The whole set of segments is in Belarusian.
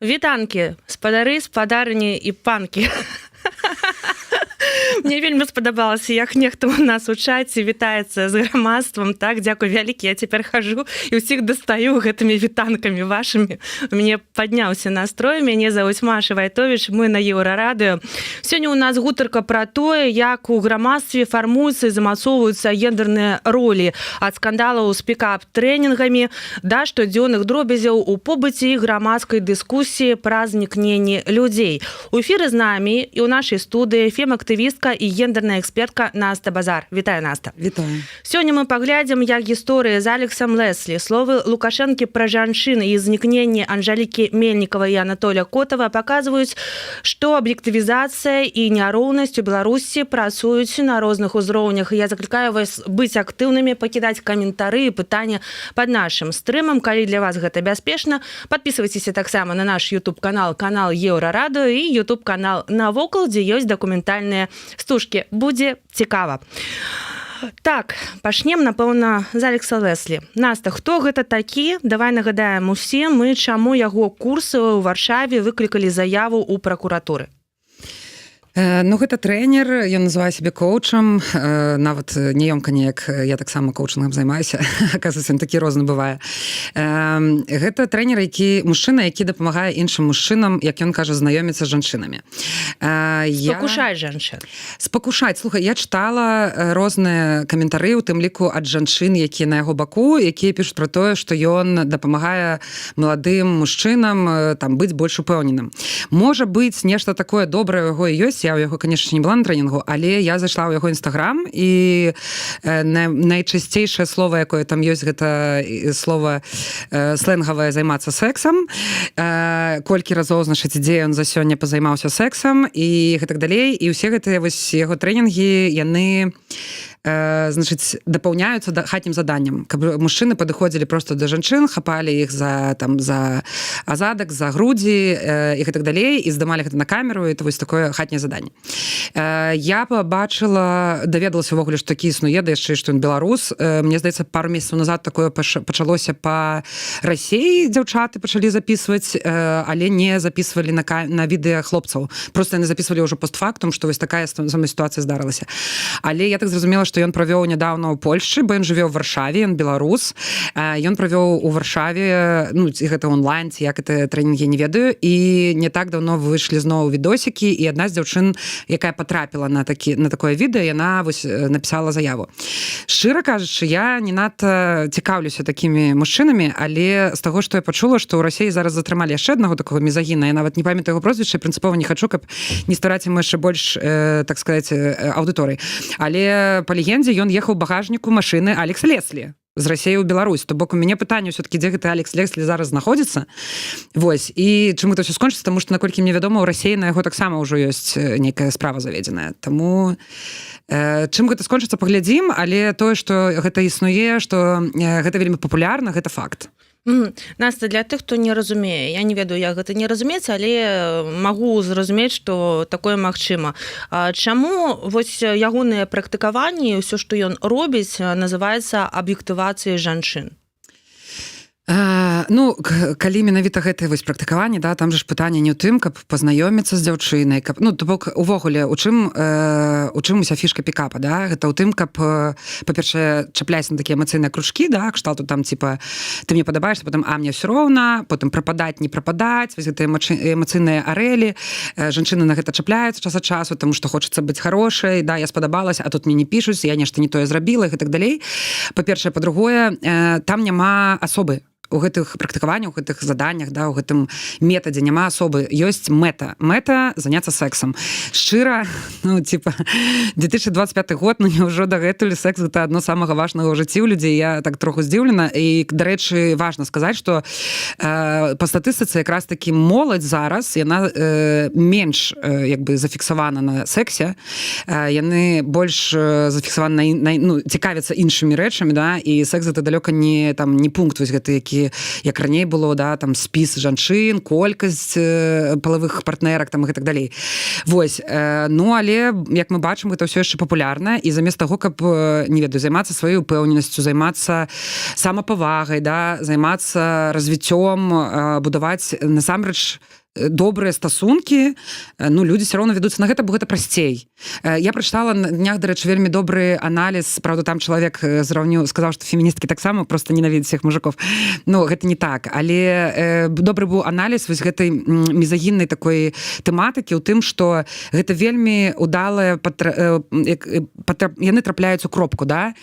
Вітанкі, спадары, спадарыні і панкі. Мне вельмі спадабалася, як нехта у нас у чаце вітаецца з грамадствам. Так, дзякуй вялікі, я цяпер хожу і ўсіх дастаю гэтымі вітанкамі вашымі. У мяне падняўся настрой. Мяне завуць Маша Вайтович, мы на Еўрарадыё. Сёння у нас гутарка пра тое, як у грамадстве фармуюцца і замацоўваюцца гендерныя ролі, ад скандалаў з пікап трэнінгамі да штодзённых дробязяў у побыце і грамадскай дыскусіі пра знікненне людзей. У эфіры з намі і ў нашай студыі фем-актывістка і гендерная экспертка Наста Базар. Вітаю, Наста. Вітаю. Сёння мы паглядзім, як гісторыя з Алексам Леслі, словы Лукашэнкі пра жанчын і знікненне Анжалікі Мельнікава і Анатоля Котава паказваюць, што аб'ектывізацыя і няроўнасць у Беларусі працуюць на розных узроўнях. Я заклікаю вас быць актыўнымі, пакідаць каментары і пытання под нашым стрымам, калі для вас гэта бяспечна. Падпісвайцеся таксама на наш YouTube канал, канал Еўрарадыё, і YouTube канал «Навокал», дзе ёсць дакументальныя стужкі. Будзе цікава. Так, пачнем, напэўна, з Алекса Леслі. Наста, хто гэта такі? Давай нагадаем усім і чаму яго курсы ў Варшаве выклікалі заяву ў пракуратуры. Ну, гэта трэнер, ён называе сябе коучам, нават няёмка неяк, я таксама коучынгам займаюся, оказывается, такі розны бывае. Гэта трэнер, які мужчына, які дапамагае іншым мужчынам, як ён кажа, знаёміцца з жанчынамі. Спакушай жанчын. Спакушаць. Слухай, я чытала розныя каментары, у тым ліку ад жанчын, якія на яго баку, якія пішуць пра тое, што ён дапамагае маладым мужчынам там быць больш упэўненым. Можа быць, нешта такое добрае яго і ёсць. Я ў яго, конечно, не была на трэнінгу, але я зайшла ў яго інстаграм, і найчасцейшае слово, якое там ёсць, гэта слово сленгавае «займацца сексам», колькі разоў, значыць, ідзе ён за сёння пазаймаўся сексам і гэтак далей. І ўсе гэтыя вось яго трэнінгі, яны значыць, дапаўняюцца да хатнім заданнем, каб мужчыны падыходзілі просто да жанчын, хапалі іх за там, за азадак, за грудзі і гэтак далей, і здымалі гэта на камеру. Это вось такое хатняе заданне. Я побачыла, даведалася увогуле, што такі існуе, да яшчэ што ён беларус. Мне здаецца, пару месяцаў назад такое пачалося па Расеі, дзяўчаты пачалі записывать, але не записывали на відэа хлопцаў, просто яны записывали ўжо постфактум, што вось такая самая сітуацыя здарылася. Але я так зразумела, што ён правёў нядаўна ў Польшчы, бо ён жыве ў Варшаве, ён беларус, ён правёў у Варшаве, ну, ці гэта онлайн, ці як это трэнінгі, не ведаю, і не так давно выйшлі зноў відосікі, і адна з дзяўчын, якая потрапіла на такое відэа, яна вось написала заяву. Шчыра кажучы, я не надта цікаўлюся такімі мужчынамі, але з таго, што я пачула, што ў Расіі зараз затрымалі яшчэ аднаго такого мізагіна, я нават не памятаю яго прозвішча, прынцыпова не хачу, каб не ствараць ему яшчэ больш, так сказать, аўдыторыі, але па легендзе ён ехаў багажніку машыны Алекс Леслі з Расеі ў Беларусь. То бок у мяне пытанне все-таки, дзе гэты Алекс Леслі зараз знаходзіцца. Вось, і чым это все скончыцца, тому что, наколькі мне вядома, у Расеі на яго таксама ўжо ёсць нейкая справа заведзеная. Таму чым гэта скончыцца, паглядзім, але тое, что гэта існуе, что гэта вельмі папулярна, гэта факт. Наста, для тых, хто не разумее, я не ведаю, як гэта не разумець, але магу зразумець, што такое магчыма. Чаму вось ягоныя практыкаванні, ўсё, што ён робіць, называецца аб'ектывацыяй жанчын? Ну, калі менавіта гэтае вось практыкаванне, да, там же ж пытанне не ў тым, каб пазнаёміцца з дзяўчынай, каб, ну, то бок увогуле у чым уся фішка пікапа, да? Гэта ў тым, каб па-першае, чапляць на такія эмацыйныя кручкі, да, кшталту там типа «ты мне падабаешься», потом «а мне все роўна», потым «прападаць, не прападаць», вось гэтыя эмацыйныя арэлі. Жанчыны на гэта чапляюцца час ад часу, тому что хочется быць хорошай, да, я спадабалась, а тут мне не пішуць, я нешта не тое зрабіла і гэтак далей. Па-першае. Па-другое, там няма асобы у гэтых практыкаваннях, у гэтых заданнях, да, у гэтым метадзе няма асобы, ёсць мэта. Мэта — заняться сексом. Шчыра, ну, типа, 2025 год, ну няўжо дагэтуль секс — гэта адно самага важнага ў жыцці ў людзей? Я так троху здзіўлена. І, дарэчы, важна сказаць, что па статыстыцы якраз таки моладзь зараз, яна менш як бы зафіксавана на сексе, яны больш зафіксаваны на, ну, цікавяцца іншымі рэчамі, да, і секс — это далёка не там, не пункт вось гэты, які такі, як раней было, да, там спіс жанчын, колькасць палавых партнерак там і так далей. Вось, ну, але, як мы бачым, гэта ўсё яшчэ папулярна, і замест таго, каб, не ведаю, займацца сваёй упэўненасцю, займацца самапавагай, да, займацца развіццём, будаваць насамрэч добрыя стасункі, ну, людзі все роўно вядуцца на гэта, бо гэта прасцей. Я прачытала на днях, дарэчы, вельмі добры аналіз. Правда, там чалавек зраўніў, сказаў, што феміністкі таксама просто ненавидят всех мужиков. Ну, гэта не так, але добры быў аналіз вось гэтай мізагіннай такой тэматыкі у тым, что гэта вельмі удалая яны трапляюць у кропку, да.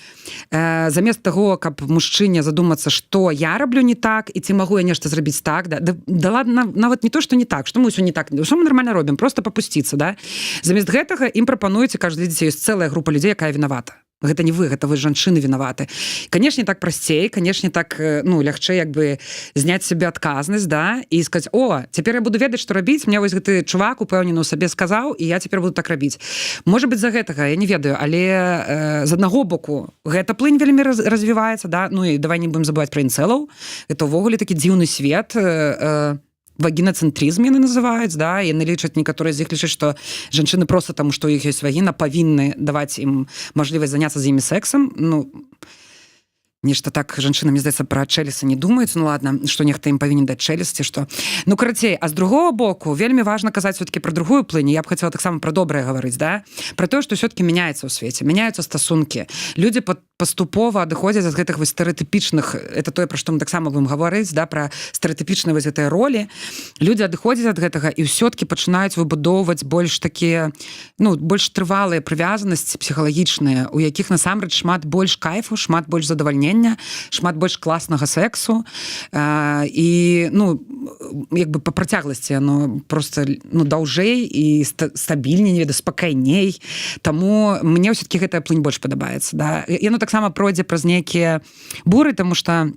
Замест таго, каб мужчыне задумацца, что я раблю не так і ці магу я нешта зрабіць так, да ладно, нават не то что не так, что мы ўсё не так, что мы нормально робім, просто попусціцца, да, замест гэтага ім прапануеце, кажуць: «Глядзіце, ёсць цэлая група людзей, якая вінавата. Гэта не вы, гэта вы, жанчыны, вінаваты». Канешне, так прасцей, канешне, так ну, лягчэй як бы зняць себе адказнасць, да, і сказать: «О, цяпер я буду ведаць, што рабіць, мне вось гэты чувак, упэўнены ў сабе, сказаў, і я цяпер буду так рабіць». Может быть, за гэтага, я не ведаю, але з аднаго боку гэта плынь вельмі развіваецца, да. Ну і давай не будем забывать про інцэлаў. Это увогуле такі дзіўны свет, вагінацэнтрызм яны называюць, да. Яны лічаць, некаторыя з іх лічаць, што жанчыны просто таму, што ў іх ёсць вагіна, павінны даваць ім мажлівасць заняцца з імі сексам. Ну, нешта так жанчына, мне здаецца, пра чэлісы не думаюць. Ну ладно, што нехта ім павінен даць чэліс ці што. Ну, карацей, а з другого боку, вельмі важна казаць все-таки про другую плынь. Я б хотела таксама про добрае гаварыць, да, про тое, что все-таки меняется ў свеце, меняются стасункі, люди паступова адыходзяць ад гэтых вось стэрэатыпічных, это тое, пра што мы таксама будем гаварыць, да, пра стэрэатыпічныя вось гэтыя ролі. Люди адыходзяць ад гэтага і ўсё-таки пачынаюць выбудоўваць больш такія, ну, больш трывалыя прывязанасці псіхалагічныя, у якіх насамрэч шмат больш кайфу, шмат больш задавальнення, шмат больш класнага сексу, і, ну, як бы по працягласці оно просто, ну, даўжэй і стабільней, не ведаю, спакайней. Таму мне ўсё-таки гэтая плынь больш падабаецца, да. Яно таксама пройдзе праз нейкія буры, тому что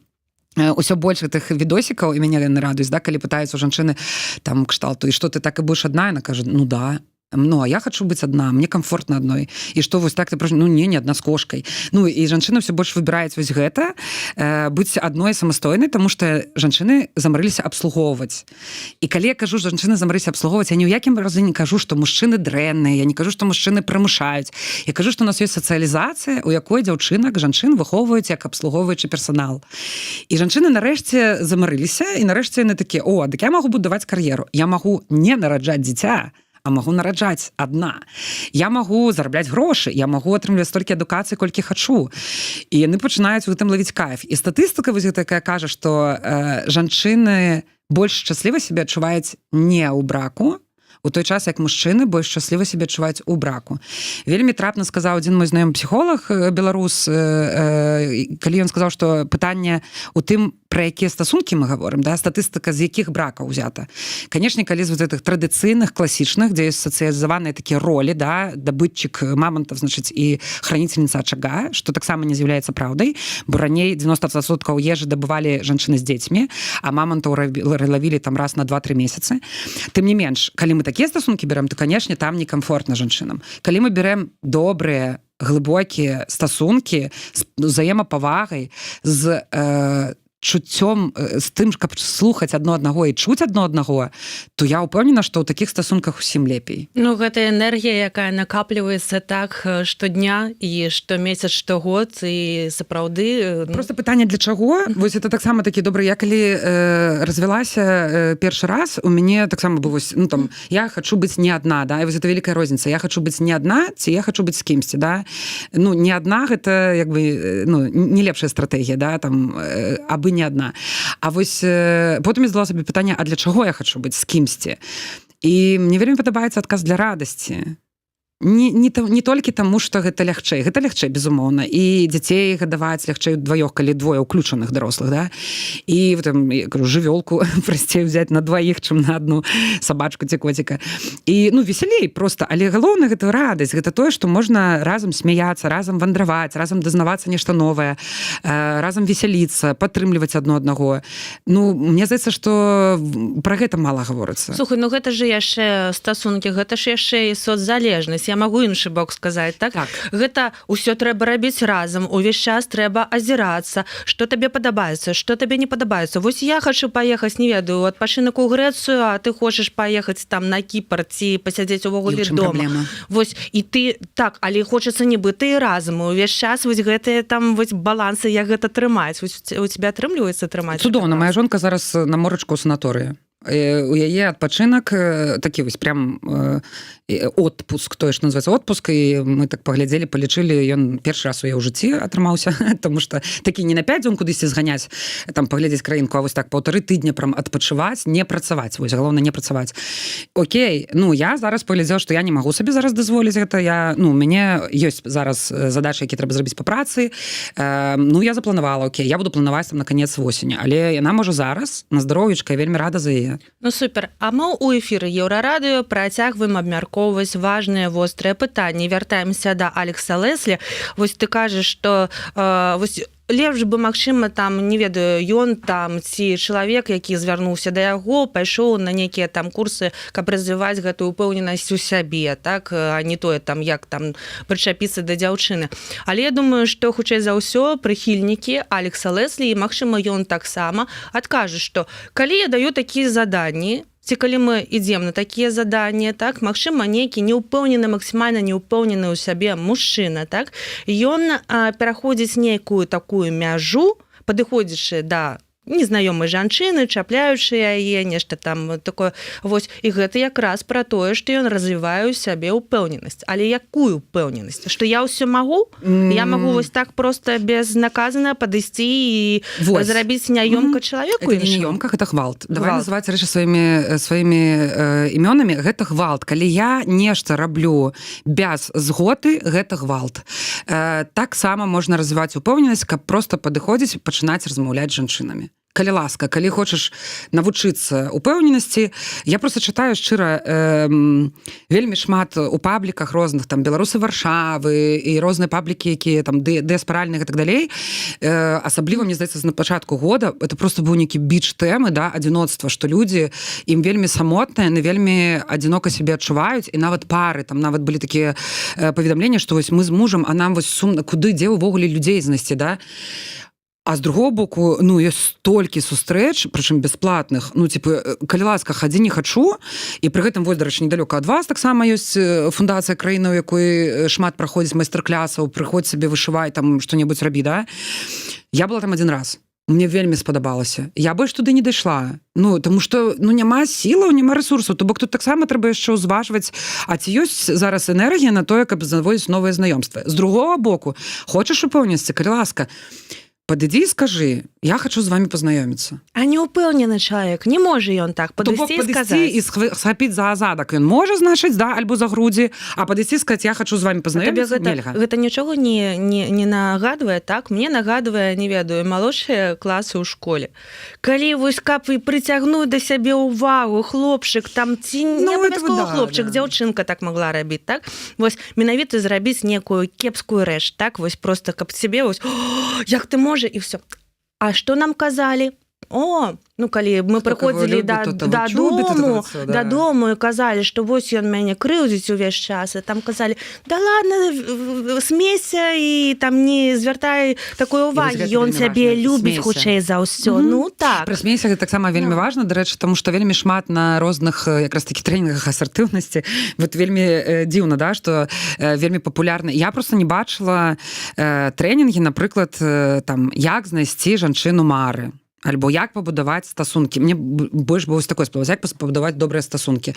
ўсё больш гэтых відосікаў, і мяне яны радуюць, да, калі пытаюцца у жанчыны там кшталту: «І что, ты так і будешь одна?» Она кажа: «Ну да, ну, а я хочу быть одна, мне комфортно одной». «І что, вось так ты просто?» «Ну не, не одна, с кошкой». Ну і жанчына все больш выбіраюць вось гэта, быць адной, самастойнай, тому что жанчыны замарыліся абслугоўваць. І калі я кажу, жанчыны замарыліся абслугоўваць, я ні ў якім разе не кажу, что мужчыны дрэнныя, я не кажу, что мужчыны прымушаюць. Я кажу, что у нас есть сацыялізацыя, у якой дзяўчынак, жанчын выхоўваюць як абслугоўваючы персанал. І жанчыны нарэшце замарыліся, і нарэшце яны такія: «О, дык я магу будаваць кар'еру, я магу не нараджаць дзіця, а магу нараджаць одна, я магу зарабляць грошы, я магу атрымліваць столькі адукацыі, колькі хачу». І яны пачынаюць у гэтым лавіць кайф. І статыстыка вось такая кажа, что жанчыны больш шчасліва себе адчуваюць не ў браку, у той час як мужчыны больш шчасліва себе адчуваюць у браку. Вельмі трапна сказаў адзін мой знаёмы псіхолог, беларус, калі ён сказаў, что пытанне у тым, пра якія стасункі мы гаворым, да, статыстыка з якіх бракаў узята. Канешне, калі з вот гэтых традыцыйных, класічных, дзе ёсць сацыялізаваныя такія ролі, да, добытчик мамонтов, значыць, і хранительница очага, что таксама не з'яўляецца праўдай, бо раней 90% ежы дабывалі жанчыны з дзецьмі, а мамонтаў лавілі там раз на 2-3 месяцы. Тым не менш, калі мы такія стасункі берем, то, канешне, там некомфортна жанчынам. Калі мы берем добрыя, глыбокія стасункі з узаемапавагай, з чуццём, з тым, каб слухаць адно аднаго і чуць адно аднаго, то я ўпэўнена, што ў такіх стасунках усім лепей. Ну, гэта энергія, якая накапліваецца так штодня і штомесяц, штогод, і сапраўды ну, Просто пытанне, для чаго. Вось это таксама такі добры. Я калі развялася першы раз, у мяне таксама быў вось, ну, там, я хочу быць не одна, да, і вось это вялікая розніца: я хочу быць не одна ці я хочу быць з кімсьці, да. Ну, не одна — гэта як бы ну, не лепшая стратэгія, да, там, абы не одна. А вось потым я задала сабе пытанне: а для чаго я хочу быць з кімсьці? І мне вельмі падабаецца адказ: для радасці. Не толькі таму, что гэта лягчэй. Гэта лягчэй, безумоўна, і дзяцей гадаваць лягчэй удваёх, калі двое ўключаных дарослых, да, і там, я кажу, жывёлку прасцей взять на дваіх, чым на одну сабачку ці коціка, і, ну, весялей просто. Але галоўна — гэта радасць, гэта тое, что можна разам смяяться, разам вандраваць, разам дазнавацца нешта новае, разам весяліцца, падтрымліваць адно аднаго. Ну, мне здаецца, что про гэта мала гаворыцца. Слухай, ну гэта же яшчэ стасункі, гэта ж яшчэ і соцзалежнасць. Я магу іншы бок сказаць, так? Так. Гэта ўсё трэба рабіць разам, увесь час трэба азірацца, что табе падабаецца, что табе не падабаецца. Вось я хочу паехаць, не ведаю, у адпачынак у Грэцыю, а ты хочаш паехаць там на Кіпр ці пасядзець І увогуле ў чым дома. праблема? Вось, і ты так, але хочацца нібыта і разам, і увесь час вось гэтыя там вось балансы, як гэта трымаць? Вось у тебя атрымліваецца трымаць Цудоўна. гэты Моя баланс? жонка зараз на морачку ў санаторыі. У яе адпачынак такі вось прям отпуск, тое, что называется отпуск. І мы так паглядзелі, палічылі, ён першы раз у яе ў жыцці атрымаўся, тому что такі не на 5 дзён кудысьці зганяць, там паглядзець краінку, а вось так 1,5 тыдня прям адпачываць, не працаваць. Вось галоўна не працаваць. Окей, ну я зараз паглядзеў, что я не магу сабе зараз дазволіць гэта. Я, ну, у мяне ёсць зараз задачы, які трэба зрабіць по працы. Ну, я запланавала, окей, я буду планаваць там на конец восені, але яна можа зараз на здароўечка, вельмі рада за яе. Ну супер. А мы ў эфіры Еўрарадыё працягваем абмяркоўваць важныя, вострыя пытанні. Вяртаемся да Алекса Леслі. Вось ты кажаш, что вось лепш бы, магчыма, там, не ведаю, ён там ці чалавек, які звярнуўся да яго, пайшоў на нейкія там курсы, каб развіваць гэтую упэўненасць у сябе, так, а не тое там, як там прычапіцца да дзяўчыны. Але я думаю, што хутчэй за ўсё прыхільнікі Алекса Леслі і, магчыма, ён таксама адкажа, што калі я даю такія заданні ці калі мы ідзем на такія заданні, так, магчыма, нейкі неўпэўнены, максімальна неўпэўнены ў сябе мужчына, так, ён пераходзіць нейкую такую мяжу, падыходзячы да незнаёмай жанчыны, чапляючы яе, нешта там такое вось. І гэта якраз пра тое, што ён развівае ў сябе ўпэўненасць. Але якую упэўненасць? Што я ўсё магу, я магу вось так просто безнаказана падысці і Вось. зрабіць няёмка чалавеку Это не іншаму? няёмка, гэта гвалт. Давай Гвалт. называць рэчы сваімі імёнамі. Гэта гвалт. Калі я нешта раблю без згоды, гэта гвалт. Таксама можна развіваць упэўненасць, каб просто падыходзіць, пачынаць размаўляць з жанчынамі. Калі ласка, калі хочаш навучыцца упэўненасці, я просто чытаю шчыра вельмі шмат у пабліках розных там, «Беларусы Варшавы» і розныя паблікі, якія там дыаспаральных і так далей. Асабліва, мне здаецца, на пачатку года это просто быў нейкі біч тэмы, да, адзіноцтва, што людзі, ім вельмі самотныя, яны вельмі адзінока сябе адчуваюць, і нават пары там, нават былі такія паведамленні, што вось мы з мужам, а нам вось сумна, куды, дзе ўвогуле людзей знайсці, да. А з другого боку, ну, ёсць столькі сустрэч, прычым бясплатных. Ну, типа, калі ласка, хадзі не хачу. І пры гэтым вось, дарэчы, недалёка ад вас таксама ёсць фундацыя «Краіна», у якой шмат праходзіць майстар-клясаў. Прыходзь сабе, вышывай там, что-нибудь рабі, да. Я была там один раз, мне вельмі спадабалася, я больш туды не дайшла, ну, тому что, ну, няма сілаў, няма ресурсаў. То бок тут таксама трэба яшчэ ўзважваць, а ці ёсць зараз энергія на тое, каб заводзіць новыя знаёмствы. З другого боку, хочаш упэўненасці, калі ласка, падыдзі і скажы: «Я хочу з вами пазнаёміцца». А не упэўнены чалавек не можа ён так То бок падысці і падысці сказаць. І схапіць за задак ён можа, значыць, да, альбо за грудзі, а падысці, сказаць: «Я хочу з вами А табе пазнаёміцца», гэта, нельга. гэта нічога не нагадвае? Так, мне нагадвае, не ведаю, малодшыя класы ў школе, калі вось каб і прыцягнуць да сябе ўвагу, хлопчык там ці Ну, не это абавязкова да, хлопчык, да. дзяўчынка так могла рабіць, так вось, менавіта зрабіць некую кепскую рэч, так вось, просто каб себе вось: «О, як ты можа», і все. А что нам казалі? О, ну, калі мы Хто кого прыходзілі любит, да, тот того чубит, это дадому вот всё, да. дадому і казалі, што вось ён мяне крыўдзіць увесь час, і там казалі: «Да ладно, смейся і там не звяртай такой увагі, гэта ён вельмі цябе важна. любіць Смейся. хутчэй за ўсё». Ну так. Пра «смейся» гэта таксама вельмі важна, дарэчы, тому что вельмі шмат на розных якраз такі трэнінгах асертыўнасці, вот вельмі дзіўна, да, что вельмі папулярна, я просто не бачыла трэнінгі, напрыклад, там, як знайсці жанчыну мары альбо як пабудаваць стасункі. Мне больш было такое спадабалось, як пабудаваць добрыя стасункі.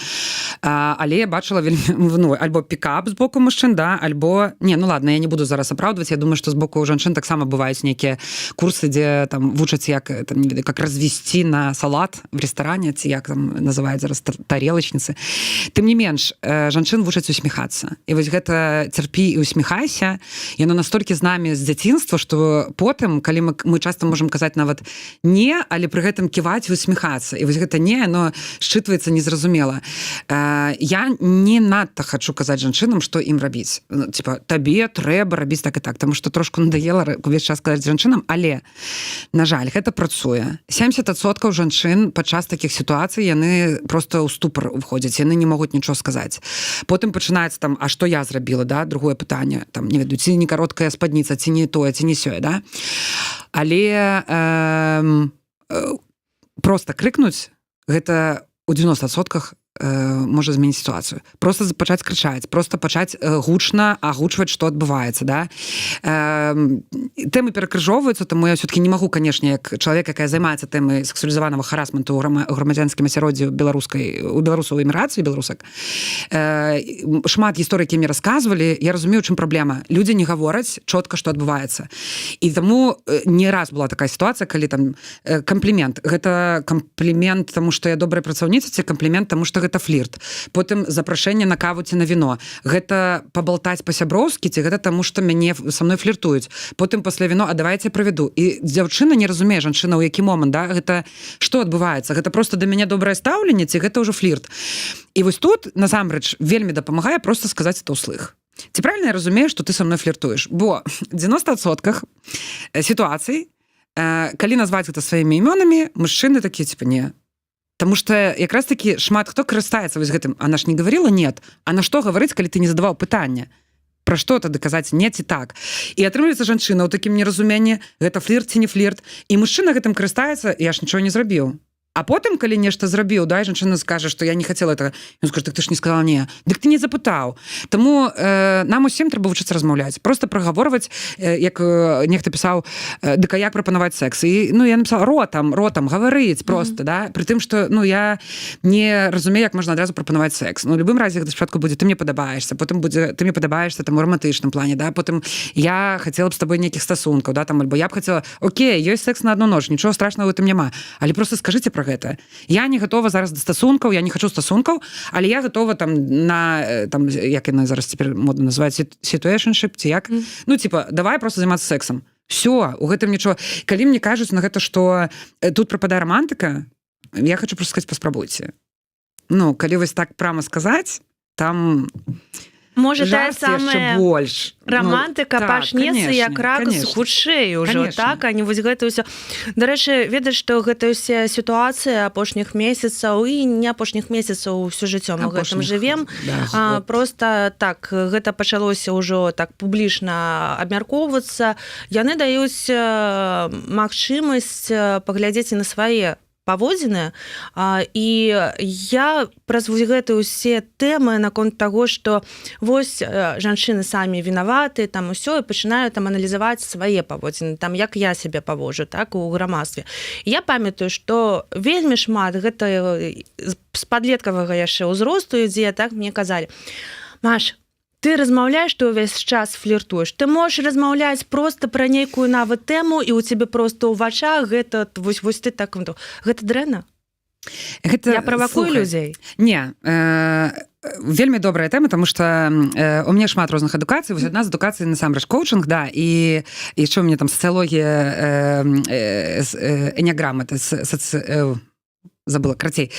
Але я бачыла вельмі, ну, альбо пікап з боку мужчын, да, альбо не, ну ладно, я не буду зараз апраўдваць, я думаю, что з боку жанчын таксама бываюць нейкія курсы, дзе там вучаць, як там, не ведаю, как развести на салат в ресторане ці як там называюць зараз, тарелочницы. Тым не менш, жанчын вучаць усміхацца, і вось гэта «цярпі і усміхайся», яно настолькі з намі з дзяцінства, что потым, калі мы часто можем казаць нават не не, але пры гэтым ківаць, усміхацца, і вось гэта «не», но счытваецца незразумела. Я не надта хочу казаць жанчынам, что ім рабіць. Ну, типа, табе трэба рабіць так і так, тому что трошку надоело увесь час казаць жанчынам, але, на жаль, гэта працуе. 70% жанчын падчас такіх сітуацый, яны просто ў ступор уходзяць, яны не могуць нічого сказаць. Потым пачынаецца там: «А что я зрабіла?» Да, другое пытанне там, не ведаю, ці не кароткая спадніца, ці не тое, ці не сёе, да. Але просто крыкнуць, гэта у 90% можа змяніць сітуацыю. Просто пачаць крычаць, просто пачаць гучна агучваць, што адбываецца, да. Тэмы перакрыжоўваюцца, таму я все-таки не магу, конечно, як чалавек, якая займаецца тэмай сексуалізаванага харасменту ў грамадзянскім асяроддзі беларускай, у беларусаў эміграцыі, беларусак, шмат гісторый, які мне расказвалі, я разумею, чым праблема: людзі не гавораць чётка, што адбываецца. І таму не раз была такая сітуацыя, калі там камплімент — гэта камплімент, таму што я добрая працаўніца, ці камплімент, таму што гэта флірт? Потым запрашэнне на каву ці на віно — гэта пабалтаць па-сяброўскі ці гэта таму, што мяне со мной фліртуюць? Потым пасля віно: «А давайте правяду». І дзяўчына не разумее, жанчына, ў які момант, да, гэта, что адбываецца: гэта просто да мяне добрае стаўленне ці гэта ўжо флірт? І вось тут насамрэч вельмі дапамагае просто сказаць это ўслых: «Ці правильно я разумею, что ты со мной фліртуеш?» Бо 90% сітуацый, калі назваць гэта сваімі імёнамі, мужчыны такія типа: «Не». Таму что якраз таки шмат хто карыстаецца вось гэтым: «Она ж не говорила нет». А на што гаварыць, калі ты не задаваў пытання? Пра што тады казаць не ці так? І атрымліваецца, жанчына ў такім неразуменні: гэта флірт ці не флірт? І мужчына гэтым карыстаецца: «Я ж нічого не зрабіў». А потым, калі нешта зрабіў, да, жанчына скажа, что «я не хотела этого», ён скажет: «Так ты ж не сказала не». Дык ты не запытаў. Таму нам усім трэба вучыцца размаўляць, просто прагаворваць. Як нехта пісаў: «Дык а як прапанаваць секс?» І, ну, я написала: ротам, ротам гаварыць просто, да. Пры тым что, ну, я не разумею, як можна адразу прапанаваць секс. Ну, любым разе гэта спачатку будзе «ты мне падабаешься», потым будзе «ты мне падабаешься там у романтычным плане», да, потым «я хотела б с тобой нейкіх стасункаў», да, там, альбо «я б хотела». Окей, ёсць секс на одну ноч, нічого страшного в этом няма, але просто скажите про гэта: «Я не готова зараз да стасункаў, я не хочу стасункаў, але я готова там на там, як яна зараз цяпер модно называць, situationship ці як, ну, типа, давай просто займацца сексом». Все, у гэтым нічого. Калі мне кажуць на гэта, что тут прападае романтыка, я хочу просто сказать: паспрабуйце. Ну, калі вось так прямо сказаць, там Можа, тая жарсці яшчэ самая больш. романтыка, Ну, так, пачнецца конечно, як конечно. хутчэй ўжо, Конечно. так, а не вось гэта ўсё. Дарэчы, ведаеш, што гэта ўся сітуацыя апошніх месяцаў, і не апошніх месяцаў, ўсё жыццё мы гэтым Апошніх, жывем. да, год. Просто так гэта пачалося ўжо так публічна абмяркоўвацца. Яны даюць магчымасць паглядзець і на свае паводзіны. І я праз вось гэты ўсе тэмы наконт таго, што вось жанчыны самі вінаваты, там усё, і пачынаю там аналізаваць свае паводзіны, там, як я сябе паводжу так у грамадстве. Я памятаю, што вельмі шмат гэта з падлеткавага яшчэ ўзросту ідзе, так мне казалі: «Маш, ты размаўляеш, ты ўвесь час фліртуеш, ты можаш размаўляць просто пра нейкую нават тэму, і у цябе просто ў вачах гэта вось, вось ты так». Гэта дрэнна? Гэта, Я правакую слухай, людзей? Не, вельмі добрая тэма, тому что у меня шмат розных адукацый. Вось адна з адукацый насамрэч коучинг, да, і яшчэ у меня там сацыялогія, энеаграма, это забыла, карацей,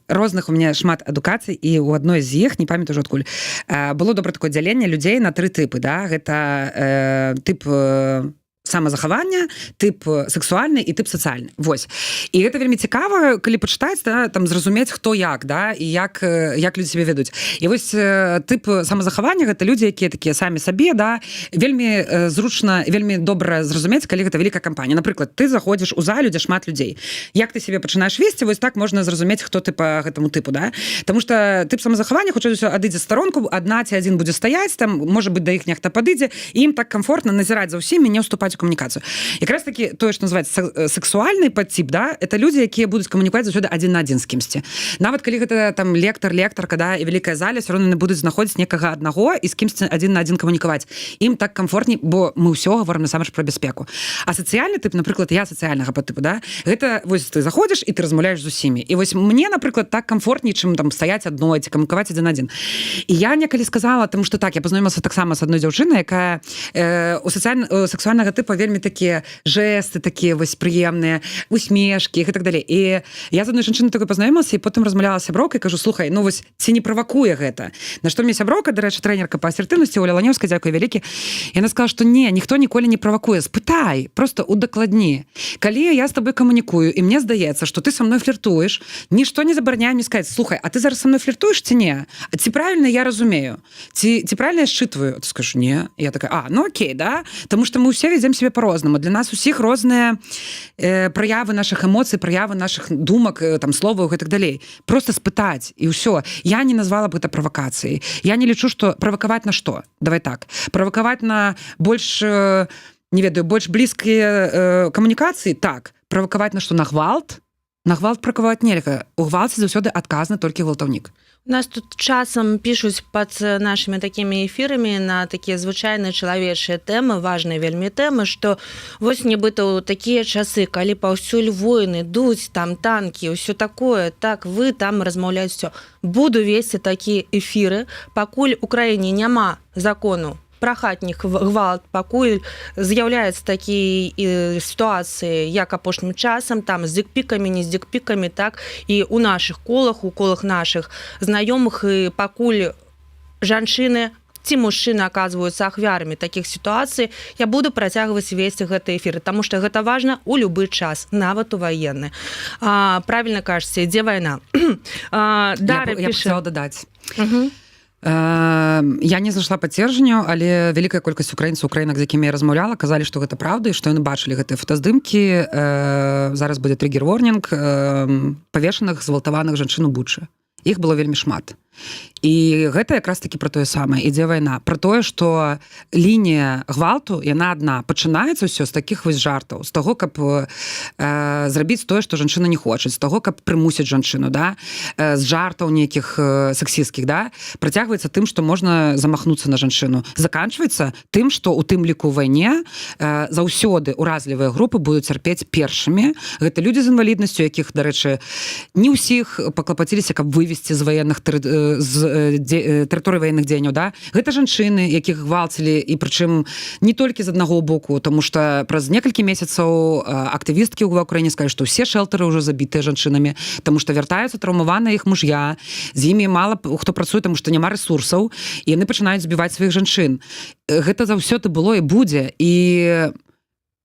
розных у меня шмат адукацый, і у адной з іх, не памятаю ўжо адкуль, было добра такое дзяленне людзей на тры тыпы, да. Гэта тып самазахавання, тып сексуальны і тып сацыяльны. Вось, і гэта вельмі цікава, калі пачытаць, да, там зразумець, хто як, да, і як людзі себе ведуць. І вось тып самазахавання — гэта людзі, якія такія самі сабе, да. Вельмі зручна, вельмі добра зразумець, калі гэта вялікая кампанія. Напрыклад, ты заходзіш у залю, дзе шмат людзей, як ты себе пачынаеш весці, вось так можна зразумець, хто ты по гэтаму тыпу, да. Таму что тып самазахавання хутчэй за ўсё адыдзе старонку, адна ці адзін будзе стаяць там, можа быть, да іх нехта падыдзе, і ім так комфортна назіраць за ўсімі, не ўступаць у камунікацыю. Якраз таки тое, что называется сексуальны подтип, да, это людзі, якія будуць камунікаваць заўсёды адзін на адзін з кімсьці. Нават калі гэта там лектор, лектарка, да, і вялікая заля, все равно не будуць знаходзіць некага аднаго і з кімсьці адзін на адзін камунікаваць. Ім так комфортней, бо мы ўсё говорим насамрэч пра бяспеку. А сацыяльны тып, напрыклад, я сацыяльнага по тыпу, да, гэта вось ты заходзіш і ты размаўляеш з усімі. І вось мне, напрыклад, так комфортней, чым там стаяць адной ці камунікаваць адзін на адзін. І я некалі сказала, тому что так я пазнаёмілася таксама з адной дзяўчынай, якая у сацыяльна сексуальнага тыпу. тыпа вельмі такія жесты, такія вось прыемныя усмешкі і так далей. І я з адной жанчыны такой пазнаёмілася і потым размаўляла сяброўкай, кажу: «Слухай, ну вось ці не правакуе гэта?» На што мне сяброўка, дарэчы, трэнерка па асертыўнасці Оля Ланеўская, дзякуй вялікі, яна сказала, што не, ніхто ніколі не правакуе, спытай, просто удакладні. Калі я с тобой камунікую і мне здаецца, что ты со мной фліртуеш, нішто не забараняе мне сказать: «Слухай, а ты зараз со мной фліртуеш ці не? Ці правильно я разумею, ці правильно я считываю?» Ты скажешь: «Не». Я такая: «А, ну окей, да». Потому что мы все ведем себе по-рознаму, для нас усіх розныя праявы наших эмоцый, праявы наших думак, там, словаў і так далей. Просто спытаць, і ўсё. Я не назвала бы это правакацыяй. Я не лічу, что правакаваць на что. Давай так, правакаваць на больш, не ведаю, больш блізкія камунікацыі, так. Правакаваць на что? На гвалт? На гвалт правакаваць нельга. У гвалце заўсёды адказны толькі гвалтаўнік. У нас тут часам пішуць пад нашымі такімі эфірамі на такія звычайныя чалавечыя тэмы, важныя вельмі тэмы, што вось нібыта ў такія часы, калі паўсюль войны, ідуць там танкі, ўсё такое, так, вы там размаўляць все. Буду весці такія эфіры, пакуль у краіне няма закону пра хатні гвалт, пакуль з'яўляюцца такія сітуацыі, як апошнім часам там з дыкпікамі, не з дыкпікамі, так, і у нашых колах, у колах нашых знаёмых, і пакуль жанчыны ці мужчыны аказваюцца ахвярамі такіх сітуацый, я буду працягваць весці гэты эфіры, таму што гэта важна у любы час, нават у ваенны. Правильно кажаце, ідзе вайна. Дара я піша дадаць. Я не знайшла пацверджанняў, але вялікая колькасць украінцаў, украінак, з якімі я размаўляла, казалі, што гэта праўда і што яны бачылі гэтыя фотаздымкі, зараз будзе триггер ворнінг, павешаных, згвалтаваных жанчын у Бучы. Іх было вельмі шмат. І гэта якраз таки про тое самае, ідзе вайна, про тое, что лінія гвалту, яна адна, пачынаецца ўсё з таких вось жартаў, з таго, каб зрабіць тое, што жанчына не хоча, з таго, каб прымусіць жанчыну, да, з жартаў нейкіх сексісцкіх, да, працягваецца тым, што можна замахнуцца на жанчыну, заканчваецца тым, что у тым ліку вайне заўсёды уразлівыя групы будуць цярпець першымі. Гэта людзі з інваліднасцю, якіх, дарэчы, не ўсіх паклапаціліся, каб вывесці з ваенных з тэрыторыі ваенных дзеянняў, да. Гэта жанчыны, якіх гвалцілі, і прычым не толькі з аднаго боку, тому что праз некалькі месяцаў актывісткі ў Украіне сказали, што ўсе шэлтары ўжо забітыя жанчынамі, тому что вяртаюцца траўмаваныя іх мужья, з імі мала хто працуе, тому что няма ресурсаў, і яны пачынаюць збіваць сваіх жанчын. Гэта заўсёды было і будзе. І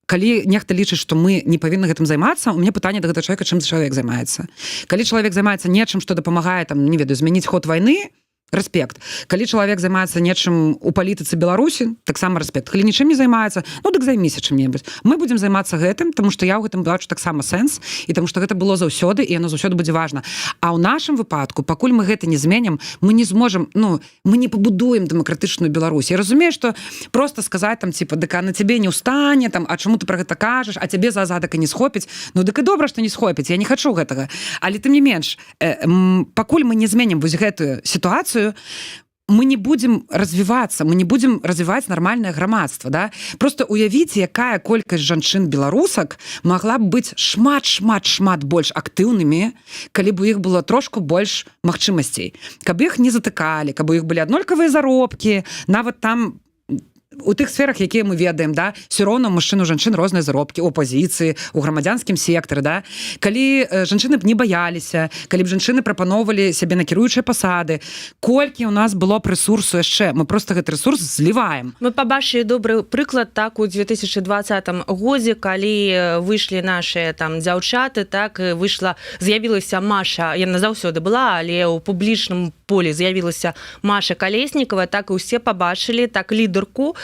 калі нехта лічыць, што мы не павінны гэтым займацца, у меня пытанне да гэтага чалавека: чым чалавек займаецца? Калі чалавек займаецца нечым, што дапамагае там, не ведаю, змяніць ход войны, рэспект. Калі чалавек займаецца нечым у палітыцы Беларусі, таксама рэспект. Калі нічым не займаецца, ну дык займіся чым-небудзь. Мы будзем займацца гэтым, тому что я ў гэтым бачу таксама сэнс і таму что гэта было заўсёды і яно заўсёды будзе важна. А ў нашым выпадку, пакуль мы гэта не зменім, мы не зможам, ну, мы не пабудуем дэмакратычную Беларусь. Я разумею, что просто сказать там, типа, дык а на цябе не ўстане там, а чаму ты про гэта кажаш, а цябе за задак і не схопіць. Ну дык і добра, что не схопіць, я не хочу гэтага. Але тым не менш, пакуль мы не зменім вось гэтую сітуацыю, мы не будем развівацца, мы не будем развіваць нармальнае грамадства, да. Просто уявіце, якая колькасць жанчын беларусак могла б быць шмат, шмат, шмат больш актыўнымі, калі б у іх было трошку больш магчымасцей, каб іх не затыкалі, каб у іх былі аднолькавыя заробкі, нават там у тых сферах, якія мы ведаем, да, все роўна мужчыну, жанчын розныя заробкі у пазіцыі, у грамадзянскім сектары, да. Калі жанчыны б не баяліся, калі б жанчыны прапаноўвалі сябе на кіруючыя пасады, колькі у нас было б ресурсу яшчэ. Мы просто гэты ресурс зліваем. Мы пабачылі добры прыклад, так, у 2020 годзе, калі выйшлі наши там дзяўчаты, так, выйшла, з'явілася Маша, яна заўсёды была, але ў публічным поле з'явілася Маша Калеснікова, так, і ўсе пабачылі, так, лідарку,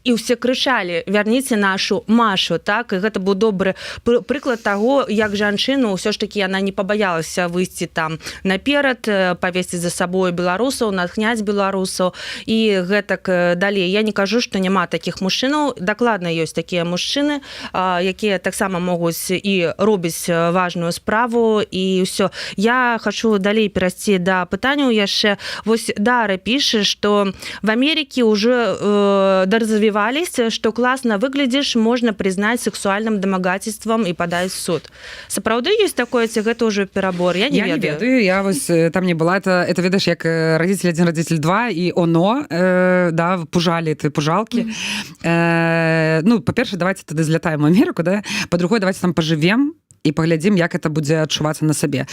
і ўсе крычалі: «Вярніце нашу Машу», так. І гэта быў добры прыклад таго, як жанчыну ўсё ж таки яна не пабаялася выйсці там наперад, павесці за сабою беларусаў, натхняць беларусаў і гэтак далей. Я не кажу, што няма такіх мужчынаў, дакладна ёсць такія мужчыны, якія таксама могуць і робяць важную справу, і ўсё. Я хочу далей перайсці да пытанняў яшчэ. Вось Дара піша, что в Америке уже доразвивались, что классно выглядишь, можно признать сексуальным домогательством и подать в суд. Сапраўды есть такое ці гэта ўжо перабор? Я не Я не ведаю. Ведаю, я вось там не была. Это ведаеш, як «Родители 1, родитель 2» і оно, да, пужалі ты пужалкі. Ну, па-першае, давайте тады злятаем у Америку, да, па-другое, давайте там пажывем і паглядзім, як это будзе адчувацца на сабе.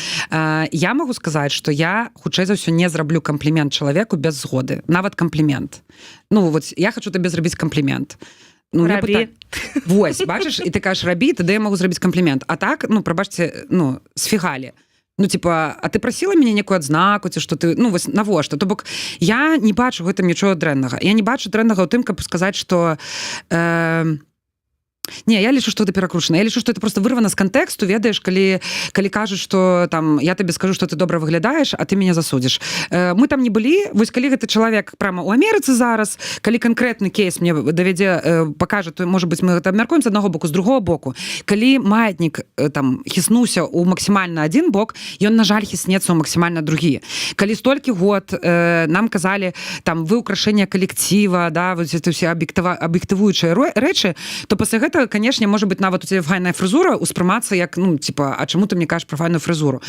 Я могу сказаць, что я хутчэй за ўсё не зраблю камплімент чалавеку без згоды, нават камплімент. Ну вот я хочу табе зрабіць камплімент. Ну, мне Рабі. Вось бачыш, і ты кажаш: «Рабі», тады я могу зрабіць камплімент. А так, ну, прабачце, ну с фига ли? Ну, типа, а ты просила мяне некую адзнаку ці что ты? Ну вось навошта? То бок я не бачу гэтым нічого дрэннага. Я не бачу дрэннага ў тым, каб сказаць, что не, я лічу, что это перакручана. Я лічу, что это просто вырвана з кантэксту. Ведаеш, калі кажуць, что там я табе скажу, что ты добра выглядаеш, а ты меня засудзіш. Мы там не былі. Вось калі гэты чалавек прямо у Амерыцы зараз, калі канкрэтны кейс мне давядзе, пакажа, то, может быть, мы гэта абмяркуем з аднаго боку. З другого боку, калі маятнік там хіснуўся у максімальна один бок, ён, на жаль, хіснецца ў максімальна другі. Калі столькі год нам казалі там: «Вы украшение коллектива», да, вот это все аб'ектывуючыя рэчы, то пасля гэтага, конечно, может быть, нават у тебя файная фрызура успрымацца як: «Ну, типа, а чаму ты мне кажаш про файную фрызуру?»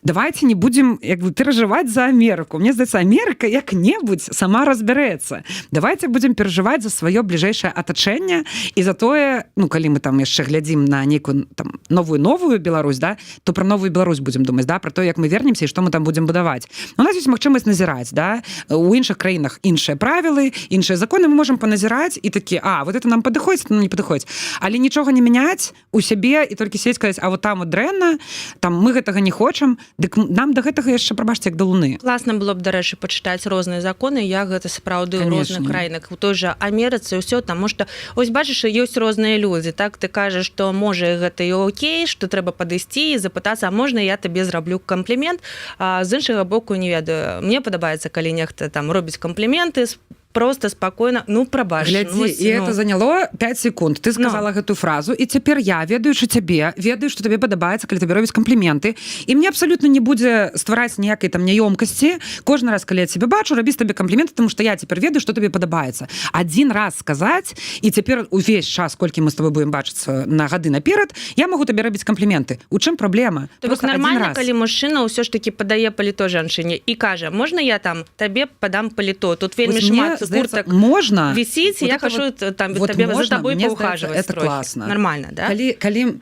Давайте не будем як бы перажываць за Амерыку. Мне здаецца, Амерыка як-небудзь сама разбярэцца. Давайте будем перажываць за сваё бліжэйшае атачэнне і за тое, ну, калі мы там яшчэ глядзім на нейкую там новую Беларусь, да, то про новую Беларусь будем думаць, да, про то, як мы вернемся і што мы там будем будаваць. У нас есть магчымасць назіраць, да, у іншых краінах іншыя правілы, іншыя законы, мы можем паназіраць і такі: «А вот это нам падыходзіць, нам не падыходзіць», але нічога не мяняць у сябе і толькі сесть, сказаць: «А вот там вот дрэнна, там мы гэтага не хочам». Дык нам до гэтага яшчэ, прабачце, як да луны. Класна было б, дарэчы, пачытаць розныя законы, як гэта сапраўды ў Конечно. розных краінах, у той жа Амерыцы, ўсё. Таму что ось бачыш, ёсць розныя людзі, так? Ты кажаш, што можа, гэта і окей, што трэба падысці і запытацца: «А можна я табе зраблю камплімент?» А з іншага боку, не ведаю, мне падабаецца, калі нехта там робіць кампліменты просто спокойно, ну, прабач. Глядзі, ну, вось, і ну. это заняло 5 секунд. Ты сказала гэтую фразу, і цяпер я, ведаючы цябе, ведаю, што табе падабаецца, калі табе робяць кампліменты, і мне абсалютна не будзе ствараць ніякай там няёмкасці кожны раз, калі я цябе бачу, рабіць табе кампліменты, тому что я цяпер ведаю, што табе падабаецца. Один раз сказаць, і цяпер увесь час, колькі мы с тобой будем бачыцца на гады наперад, я могу табе рабіць кампліменты. У чым праблема? То бок Просто адзін нормально, раз. калі мужчына ўсё ж таки падае паліто жанчыне і кажа: «Можна я там табе падам паліто? Тут вельмі Вось мне шмат здаецца, куртак можна вісіць, Вот я это хачу вот- там вот табе за можна, табой мне паўхажваць здаецца, это трохі». класна. Нормально, да? Калі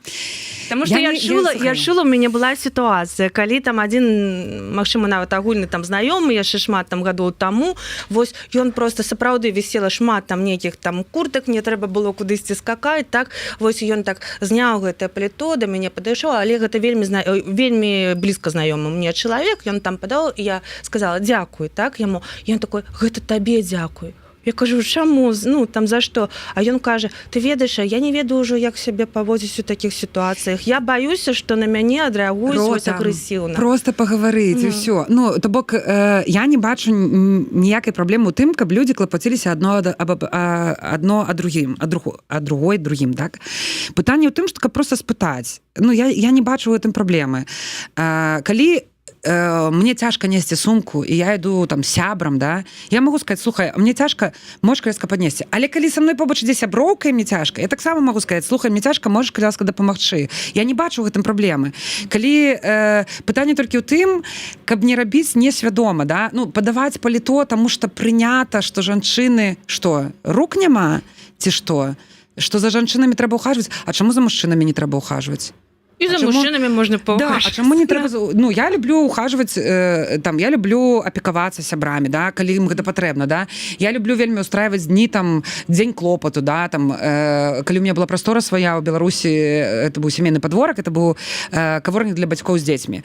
Таму что я, не- чула, я слухай, чула, у мяне была сітуацыя, калі там адзін, магчыма, нават агульны там знаёмы, яшчэ шмат там гадоў таму, вось ён просто сапраўды, вісела шмат там нейкіх там куртак, мне трэба было кудысьці скакаць, так, вось ён так зняў гэтае паліто, да мяне падышоў, але гэта вельмі блізка знаёмы мне чалавек, ён там падаў, і я сказала: «Дзякуй», так, яму. Ён такой: «Гэта табе дзякуй». Я кажу: «Чаму, ну там за што?» А ён кажа: «Ты ведаеш, а я не ведаю ўжо, як сябе паводзіць у такіх сітуацыях, я баюся, што на мяне адрэагуюць вось Ротам. агрэсіўна». Просто пагаварыць, і Ну. ўсё. Ну, то бок я не бачу ніякай праблемы ў тым, каб людзі клапаціліся адно ад, аб, а, адно а другім, а другу, а другой другім, так? Пытанне ў тым, што каб просто спытаць. Ну, я не бачу ў гэтым праблемы. Калі мне цяжка несці сумку, і я іду там з сябрам, да, я могу сказать: «Слухай, мне цяжка, можешь, калі ласка, паднесці?» Але калі са мной побач ідзе сяброўка і мне цяжка, я таксама могу сказать: «Слухай, мне цяжка, можешь, калі ласка, дапамагчы?» Я не бачу ў гэтым праблемы. Калі пытанне толькі ў тым, каб не рабіць несвядома, да, ну, падаваць паліто, тому что прынята, что жанчыны, что рук няма ці што, что за жанчынамі трэба ухаживать. А чаму за мужчынамі не трэба ухаживать? І за А чаму- мужчынамі можна Да, а чаму не трэба ну, я люблю ухаживать, там, я люблю апекавацца сябрамі, да, калі ім гэта патрэбна, да. Я люблю вельмі устраивать дні, там, дзень клопату, да, там, калі у меня была прастора свая ў Беларусі, это быў сямейны падворак, это быў каворнік для бацькоў з дзецьмі.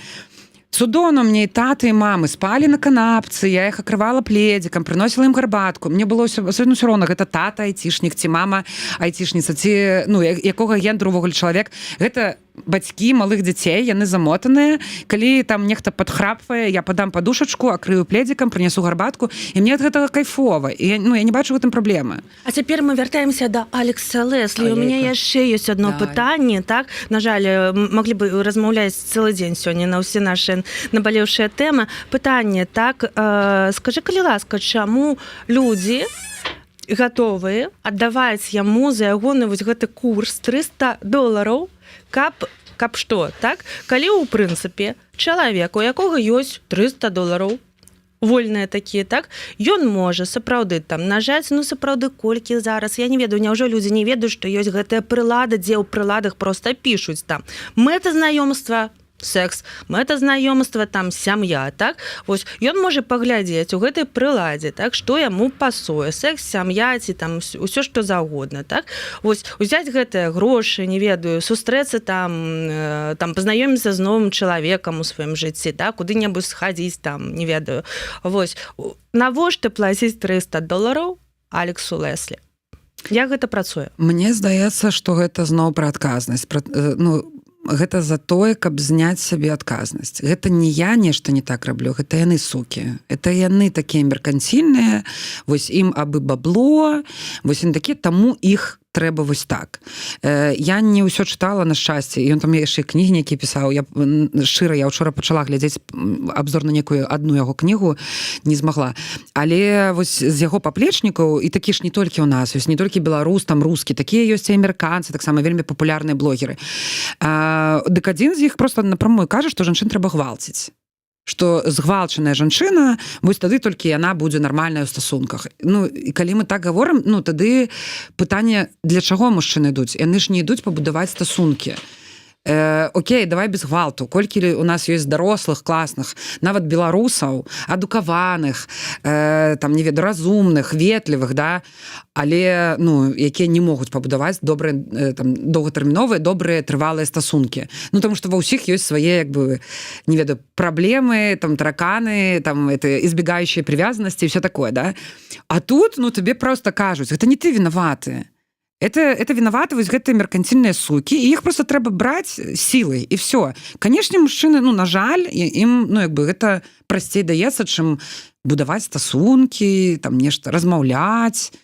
Цудоўна, мне і таты, і мамы спалі на канапцы, я іх акрывала пледзікам, прыносіла ім гарбатку. Мне было ўсё абсолютно ўсё роўна, гэта тата айцішнік ці мама айцішніца, ці, ну, якога гендеру увогуле чалавек. Гэта бацькі малых дзяцей, яны замотаныя. Калі там нехта падхрапвае, я падам падушачку, акрыю пледзікам, прынесу гарбатку, і мне ад гэтага кайфова. І я, ну, я не бачу в гэтым праблемы. А цяпер мы вяртаемся да Алекса Леслі. У мяне Ай-яй-ка. яшчэ ёсць одно Давай. пытанне, так. На жаль, маглі бы размаўляць цэлы дзень сёння на ўсе нашы набалеўшыя тэмы. Пытанне, так, скажы, калі ласка, чаму людзі Гатовыя аддаваць яму за ягоны вось гэты курс 300 долараў, каб што, так? Калі ў прынцыпе чалавек, у якога ёсць 300 долараў вольныя такія, так, ён можа сапраўды там нажаць, ну, сапраўды, колькі зараз, я не ведаю, няўжо людзі не ведаюць, што ёсць гэтая прылада, дзе ў прыладах просто пішуць там: мэта знаёмства — секс, мэта знаёмства там — сям'я, так? Вось ён можа паглядзець у гэтай прыладзе, так, што яму пасуе: секс, сям'я ці там ўсё што заўгодна, так? Вось узяць гэтыя грошы, не ведаю, сустрэцца там, там пазнаёміцца з новым чалавекам у сваім жыцці, так, куды-небудзь схадзіць там, не ведаю. Вось навошта плаціць 300 долараў Алексу Леслі? Як гэта працуе? Мне здаецца, што гэта зноў пра адказнасць, пра, ну, гэта за тое, каб зняць сабе адказнасць. Гэта не я нешта не так раблю, гэта яны сукі, это яны такія мерканцільныя, вось ім абы бабло, вось яны такі, таму іх трэба вось так. Я не ўсё чытала, на шчасце, ён там яшчэ кнігі нейкія пісаў. Я шчыра, я учора пачала глядзець обзор на некую одну яго кнігу, не змагла. Але вось з яго паплечнікаў, і такі ж не толькі ў нас ёсць, не толькі беларус, там рускі, такія ёсць і амерыканцы, таксама вельмі папулярныя блогеры. Дык адзін з іх просто напрамую кажа, што жанчын трэба гвалціць, что згвалчаная жанчына, вось тады толькі яна будзе нармальная ў стасунках. Ну і калі мы так гаворым, ну тады пытанне, для чаго мужчыны ідуць? Яны ж не ідуць пабудаваць стасункі. Окей, давай без гвалту. Колькі у нас ёсць дарослых, класных, нават беларусаў, адукаваных, там, не ведаю, разумных, ветлівых, да, але, ну, якія не могуць пабудаваць добрыя, там, доўгатэрміновыя, добрыя, трывалыя стасункі. Ну, тому что ва ўсіх ёсць свае, як бы, не ведаю, праблемы там, тараканы там, это избегающие привязанности и все такое, да. А тут, ну, табе просто кажуць: гэта не ты вінаваты, это вінаваты вось гэтыя меркантильныя сукі, і іх просто трэба браць сілай, і все. Канешне, мужчыны, ну, на жаль, ім, ну, як бы, гэта прасцей даецца, чым будаваць стасункі, там нешта размаўляць.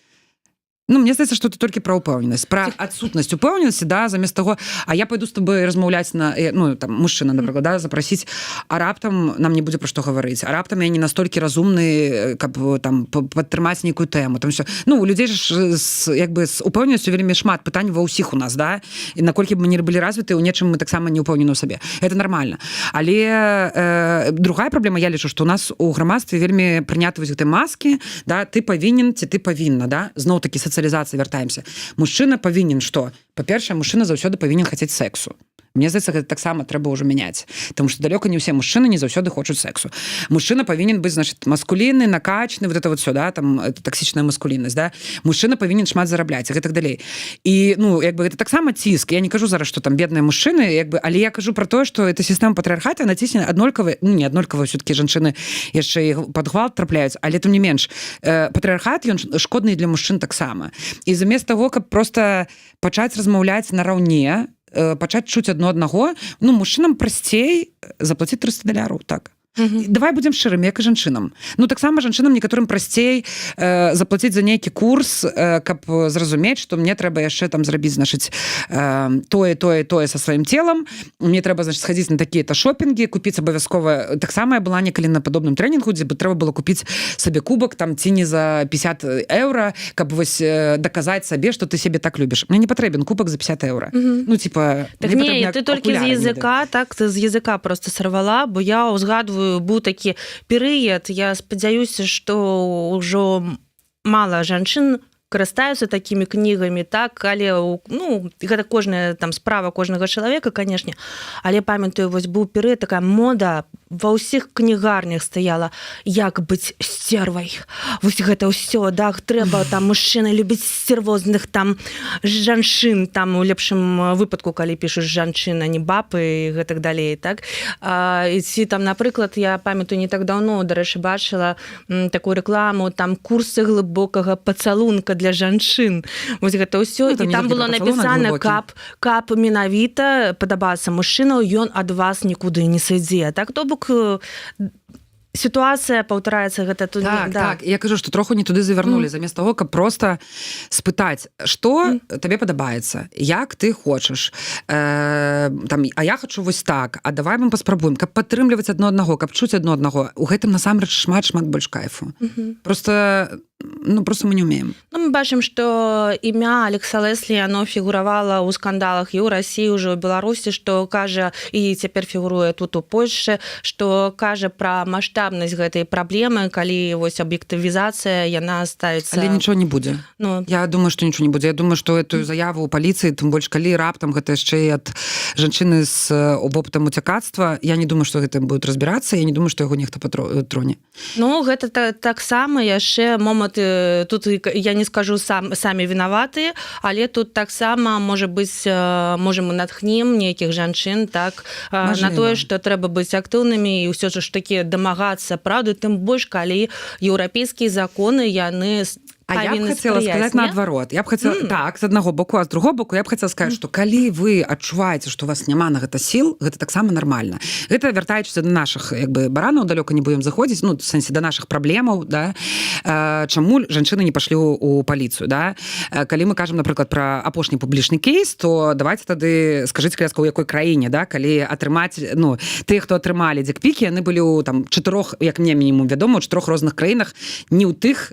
Ну, мне здаецца, что это толькі пра упэўненасць, пра адсутнасць упэўненасці, да. Замест таго, а я пойду с тобой размаўляць на ну, там, мужчына, напрыклад, да, запрасіць, а раптам нам не будзе пра што гаварыць, а раптам я не настолькі разумны, каб там падтрымаць нейкую тэму, там все. Ну, у людзей ж з, як бы, з упэўненасцю вельмі шмат пытань ва ўсіх у нас, да, і наколькі б мы не былі развіты у нечым, мы таксама не ўпэўнены ў сабе, это нормально. Але другая праблема, я лічу, что у нас у грамадстве вельмі прыняты вось гэты маскі, да, ты павінен ці ты павінна, да, зноў такі сацыялізацыі вяртаемся. Мужчына павінен што? Па-першае, мужчына заўсёды павінен хацець сексу. Мне здаецца, гэта таксама трэба ўжо мяняць, потому что далёка не ўсе мужчыны не заўсёды хочуць сексу. Мужчына павінен быць, значит, маскулінны, накачаны, вот это вот все, да, там это таксічная маскуліннасць, да. Мужчына павінен шмат зарабляць і гэтак далей. І, ну, як бы, гэта таксама ціск. Я не кажу зараз, что там бедныя мужчыны, як бы, але я кажу про тое, что эта сістэма патрыархата націсне аднолькавы, ну, не аднолькава, все-таки жанчыны яшчэ і пад гвалт трапляюць, але тым не менш патрыархат, ён шкодны для мужчын таксама. І замест того, каб просто пачаць размаўляць нараўне, пачаць чуць адно аднаго, ну, мужчынам прасцей заплаціць 300 даляраў, так. Давай будзем шчырымі, як і жанчынам. Ну, таксама жанчынам некаторым прасцей заплаціць за нейкі курс, каб зразумець, што мне трэба яшчэ там зрабіць, значыць, тое, тое, тое са сваім целам, мне трэба, значит, схадзіць на такія-то шопінгі, купіць абавязкова. Таксама я была некалі на падобным трэнінгу, дзе бы трэба было купіць сабе кубак там ці не за 50 еўра, каб вось даказаць сабе, што ты сябе так любіш. Мне не патрэбен кубак за 50 еўра. Ну, типа, Так мне не, патрэбны ты толькі з акуляры, не ведаю. языка, так, ты з языка просто сорвала, бо я узгадваю, быў такі перыяд, я спадзяюся, што ўжо мала жанчын карыстаюцца такімі кнігамі, так, але ну, гэта кожная там справа кожнага чалавека, канешне, але памятаю, вось быў перыяд, такая мода, ва ўсіх кнігарнях стаяла «Як быць стервай», вось гэта ўсё, да, трэба там, мужчына любіць стервозных там жанчын, там у лепшым выпадку, калі пішуць жанчына, не бабы і гэтак далей, так. І ці там, напрыклад, я памятаю, не так даўно, дарэчы, бачыла такую рэкламу, там курсы глыбокага пацалунка для жанчын, вось гэта ўсё. Ну, там І не там толькі было пра пацалунак напісана, глыбокі. каб менавіта падабацца мужчынаў, ён ад вас нікуды не сыдзе, так, то бок сітуацыя паўтараецца, гэта тут Так, не, да. так, я кажу, что троху не туды завернули. Замест того, каб просто спытаць, что табе падабаецца, як ты хочаш, там, а я хочу вось так, а давай мы паспрабуем, каб падтрымліваць адно аднаго, каб чуць адно аднаго. У гэтым насамрэч шмат, шмат больш кайфу. Просто Ну, просто мы не умеем. Ну, мы бачым, что імя Алекса Леслі, оно фігуравала ў скандалах і ў России, уже ў Беларусі, что кажа, і цяпер фігуруе тут, у Польше, что кажа пра маштабнасць гэтай праблемы, калі вось аб'ектывізацыя, яна ставіцца. Але ничего не будзе. Ну. Я думаю, что ничего не будзе. Я думаю, что эту заяву у паліцыі, тым больш калі раптам гэта яшчэ і ад жанчыны з вопытам уцякацтва, я не думаю, что гэтым будут разбираться. Я не думаю, что яго нехта троне. Ну, гэта таксама яшчэ момант тут, я не скажу, самі вінаваты, але тут таксама можа быць, можа, мы натхнем нейкіх жанчын, так, на тое, что трэба быць актыўнымі і ўсё ж таки дамагацца праўды, тым больш калі еўрапейскія законы, яны А я б хотела сказать наадварот. Я б хотела так, з аднаго боку, а з другого боку я б хотела сказать, что калі вы адчуваеце, что у вас няма на гэта сил, гэта таксама нормально. Гэта вяртаючыся до наших, як бы, баранаў, далёка не будем заходзіць, ну, сэнсе, до наших праблемаў, да, чаму жанчыны не пашлі у паліцыю, да. Калі мы кажам, напрыклад, про апошні публічны кейс, то давайте тады, скажите, каляска, у якой краіне, да, калі атрымаць, ну, тыя, хто атрымалі дзікпікі, яны былі у там чатырох, як мне мінімум вядома, у чатырох розных краінах, не ў тых,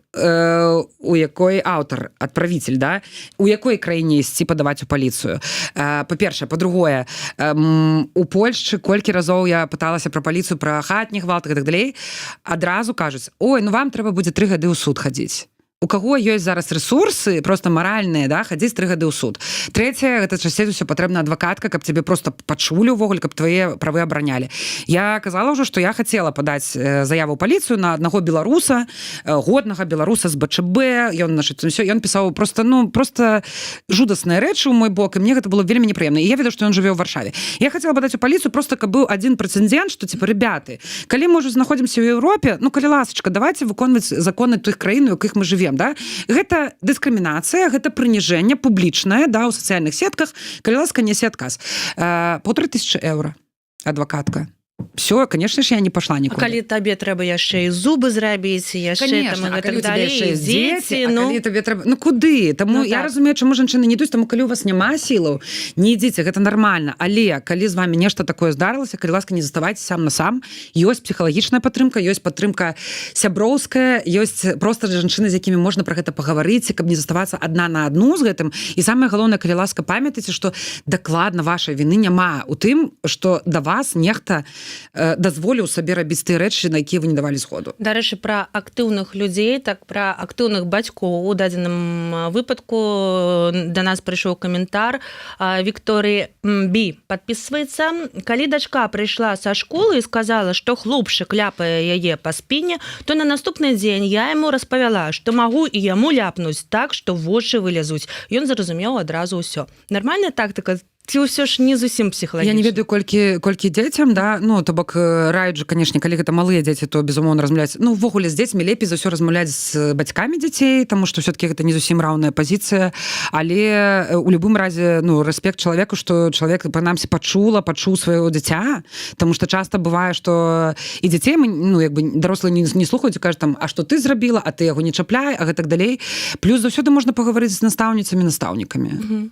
у якой аўтар, отправитель, да. У якой краіне ісці падаваць у паліцыю, па-першае? Па-другое, у Польшчы колькі разоў я пыталася пра паліцыю, пра хатні гвалт і так далей, адразу кажуць: «Ой, ну вам трэба будзе 3 гады ў суд хадзіць». У каго ёсць зараз ресурсы, просто маральныя, да, хадзіць 3 гады ў суд? Третье, гэта часцей за ўсё патрэбна адвакатка, каб тебе просто пачулі увогуле, каб твае правы абаранялі. Я казала ўжо, что я хотела падаць заяву ў паліцыю на аднаго беларуса, годнага беларуса з БЧБ. Ён, значит, все, ён пісаў просто, ну, просто жудасныя рэчы ў мой бок, і мне гэта было вельмі непрыемна. І я ведаю, что ён жыве ў Варшаве. Я хотела падаць у паліцыю, просто каб быў один прэцэдэнт, что типа, ребята, калі мы уже знаходзімся ў Еўропе, ну, калі ласачка, давайте выконваць законы тых краін, у якіх мы живем, да. Гэта дыскрымінацыя, гэта прыніжэнне публічнае, да, у сацыяльных сетках. Калі ласка, несе адказ. 1500 еўра адвакатка. Все, конечно ж, я не пошла А нікуды. калі табе трэба яшчэ і зубы зрабіць, яшчэ Конечно, там, а і калі гэтак у тебя далей, яшчэ ёсць дзеці, дзеці, а ну. калі табе трэба, ну, куды? Таму Ну, я так. разумею, чаму жанчыны не ідуць. Таму калі у вас няма сілаў, не ідзіце, гэта нормально. Але калі з вами нешта такое здарылася, калі ласка, не заставайце сам на сам. Ёсць псіхалагічная падтрымка, ёсць падтрымка сяброўская, ёсць просто жанчыны, з якімі можна пра гэта пагаварыць, каб не заставацца адна на адну з гэтым. І самае галоўнае, калі ласка, памятайце, что дакладна вашай вины няма у тым, что да вас нехта дазволіў сабе рабіць тыя рэчы, на якія вы не давалі згоду. Дарэчы, пра актыўных людзей, так, пра актыўных бацькоў у дадзеным выпадку да нас прыйшоў каментар Вікторыі Бі, подписывается: «Калі дачка прыйшла са школы і сказала, што хлопчык ляпае яе па спіне, то на наступны дзень я яму распавяла, што магу і яму ляпнуць так, што вочы вылезуць. Ён зразумеў адразу ўсё». Нармальная тактыка ці ўсё ж не зусім псіхалагічна? Я не ведаю, колькі дзецям, да. Ну, то бок раюць жа, конечно, калі гэта малыя дзеці, то, безумоўна, размаўляць, ну, увогуле з дзецьмі лепей за ўсё размаўляць з бацькамі дзяцей, таму что все-таки гэта не зусім раўная пазіцыя. Але у любым разе, ну, рэспект чалавеку, что чалавек прынамсі пачуў свайго дзіця. Таму что часто бывае, что і дзяцей мы, ну, як бы, дарослыя не слухаюць і кажуць там: «А что ты зрабіла? А ты яго не чапляй», а гэтак далей. Плюс заўсёды можна пагаварыць з настаўніцамі, настаўнікамі.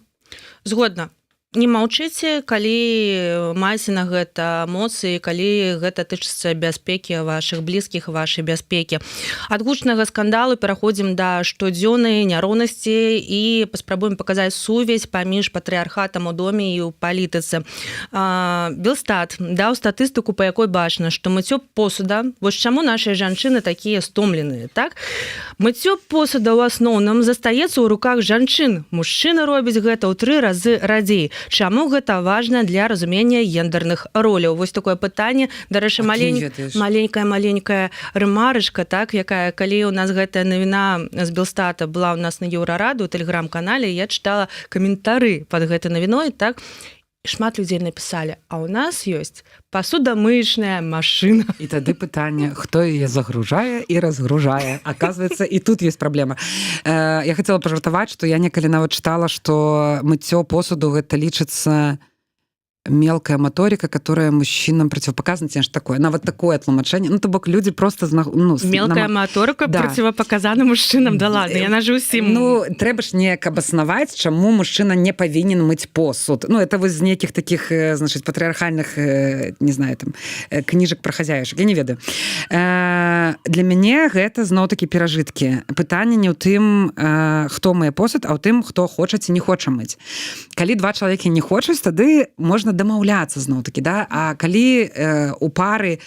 Згодна. Не маўчыце, калі маеце на гэта эмоцыі, калі гэта тычыцца бяспекі вашых блізкіх, вашай бяспекі. Ад гучнага скандалу пераходзім да штодзённай няроўнасці і паспрабуем паказаць сувязь паміж патрыархатам у доме і ў палітыцы. Белстат даў статыстыку, па якой бачна, што мыццё посуда, вось чаму нашыя жанчыны такія стомленыя, так, мыццё посуда ў асноўным застаецца ў руках жанчын, мужчына робіць гэта ў тры разы радзей. Чаму гэта важна для разумення гендерных роляў? Вось такое пытанне. Дарэчы, А ты не ведаеш? Маленькая рэмарачка, так, якая, калі у нас гэтая навіна з Белстата была у нас на Еўрарадыё тэлеграм-канале, я чытала каментары под гэтай навіной, так, шмат людзей написали: «А у нас ёсць посудомоечная машина». І тады пытанне, хто яе загружае і разгружае? Оказывается, і тут есть праблема. Я хотела пажартаваць, что я некалі нават чытала, что мыццё посуду гэта лічыцца Мелкая моторика, которая мужчинам противопоказана, ці нешта такое, нават такое тлумачэнне. Ну, то бок люди просто ну, Мелкая моторика противопоказана мужчынам? Да ладно, яна же усім. Ну, трэба ж неяк абаснаваць, чаму мужчына не павінен мыць посуд. Ну, это вось з нейкіх таких, значит, патрыархальных, не знаю, там, кніжак про хозяюшек, я не ведаю. Для мяне гэта зноў-таки перажыткі. Пытанне не ў тым, хто мые посуд, а ў тым, хто хоча ці не хоча мыць. Калі два чалавекі не хочуць, тады можна дамаўляцца зноў-таки, да. А калі у пары,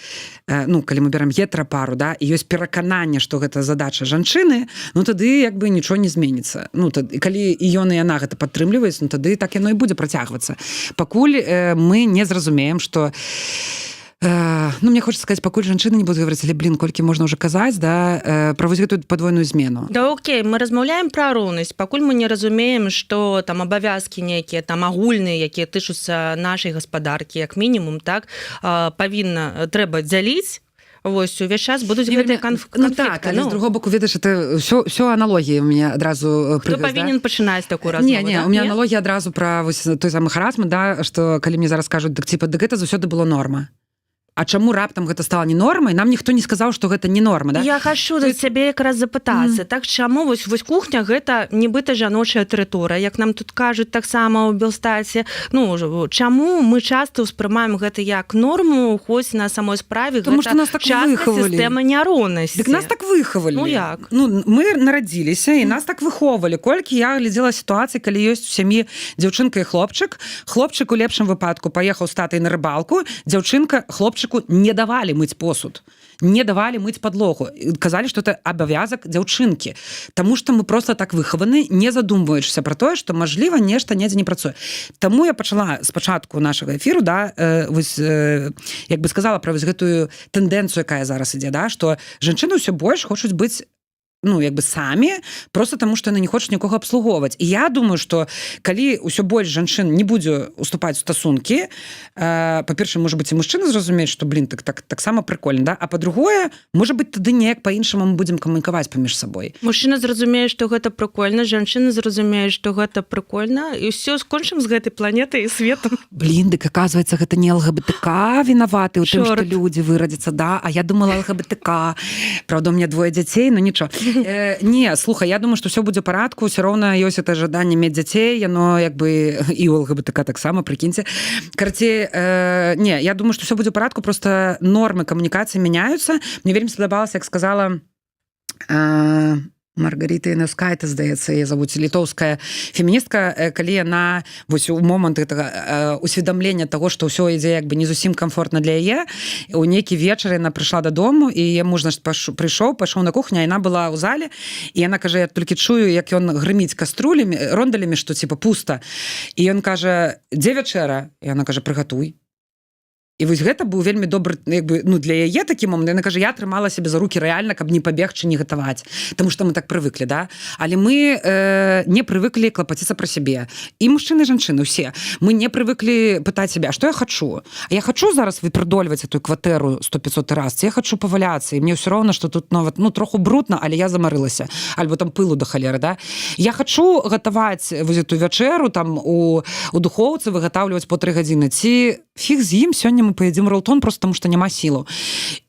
ну, калі мы берем гетерапару, да, і ёсць перакананне, что гэта задача жанчыны, ну, тады як бы нічого не зменіцца. Ну, тады, калі і ён, і яна гэта падтрымліваюць, ну, тады так яно і будзе працягвацца, пакуль мы не зразумеем, что ну, мне хочется сказать, пакуль жанчыны не будут говорить, але, блин, колькі можна уже казаць, да, про вось гэтую падвойную змену. Да, окей, мы размаўляем пра роўнасць, пакуль мы не разумеем, што там абавязкі нейкія там агульныя, якія тычуцца нашай гаспадаркі, як мінімум, так, павінна, трэба дзяліць. Вось увесь час будуць Не, гэтыя ну, так, канфлікты. але, з другого боку, ведаеш, это все аналогіі у меня адразу Хто прыгаюць, да? павінен пачынаць такую размову, Не, не, да? у меня Не? аналогія адразу пра вось той самы харасмент, да, что калі мне зараз кажуць: «Дык, типа, дык гэта заўсёды было норма. А чаму раптам гэта стала не нормай? Нам ніхто не сказаў, что гэта не норма», да? Я хачу да цябе якраз запытацца, так, чаму вось кухня — гэта нібыта жаночая тэрыторыя, як нам тут кажуць таксама ў Белстаце? Ну, чаму мы часта ўспрымаем гэта як норму, хоць на самой справе Потому гэта что нас так часта выхавалі. сістэма няроўнасці? Дык нас так выхавалі. Ну, як? Ну, мы нарадзіліся, і нас так выхоўвалі. Колькі я глядзела сітуацыі, калі ёсць у сям'і дзяўчынка і хлопчык. Хлопчык у лепшым выпадку паехаў з татай на рыбалку, дзяўчынка, хлопчыку не давалі мыць посуд, не давалі мыць падлогу, казалі, что это абавязак дзяўчынкі. Таму что мы просто так выхаваны, не задумваючыся про тое, что, мажліва, нешта недзе не працуе. Таму я пачала спачатку нашага эфіру, да, вось, як бы сказала про вось гэтую тэндэнцыю, якая зараз ідзе, да, что жанчыны ўсё больш хочуць быць, ну, як бы самі, просто таму что яны не хочуць нікога абслугоўваць. І я думаю, что калі ўсё больш жанчын не будзе уступаць у стасункі, па-першае, может быть, і мужчыны зразумеюць, что, блин, так таксама прикольно, да, а па-другое, может быть, тады неяк по-іншаму мы будзем камунікаваць паміж сабой. Мужчына зразумее, што гэта прыкольна, жанчына зразумее, што гэта прыкольна, і ўсё, скончым з гэтай планетай і светом. Блин, дык оказывается, гэта не ЛГБТК вінаваты у тым, что Чорт. люди вырадзяцца, да? А я думала, ЛГБТК. Правда, у меня двое дзяцей, но ничего. Не, слухай, я думаю, что все будзе парадку. Все роўна ёсць это жаданне мець дзяцей, яно як бы і у ЛГБТК таксама, прыкіньце. Карацей, не, я думаю, что все будзе парадку, просто нормы камунікацыі мяняюцца. Мне вельмі спадабалася, як сказала Маргарита Янаўскайте, здаецца, яе завуць, літоўская феміністка, калі яна вось у момант гэтага усведамлення того, што ўсё ідзе як бы не зусім комфортна для яе, у нейкі вечар яна прыйшла дадому, і яе муж, значит, прыйшоў, пайшоў на кухню, а яна была ў зале, і яна кажа: «Я толькі чую, як ён грыміць каструлямі, рондалямі, што типа пуста». І ён кажа: «Дзе вячэра?» І яна кажа: «Прыгатуй». І вось гэта быў вельмі добры, як бы, ну, для яе такі момант. Яна кажа: «Я трымала сябе за руки рэальна, каб не пабегчы, не гатаваць», потому что мы так прывыклі, да. Але мы не прывыклі клапаціцца пра сябе. І мужчыны, жанчыны, усе мы не прывыклі пытаць себя: «Что я хочу? А я хочу зараз выпрыдольваць эту кватэру 100-500 раз ці я хочу паваляцца, і мне ўсё роўна, что тут нават, ну, троху брудна, але я замарылася, альбо там пылу да халеры, да? Я хочу гатаваць вось эту вячэру там у духоўцы, выгатаўліваць по 3 гадзіны, ці фіг з ім, сёння мы поедим ролтон просто потому что няма сілу?»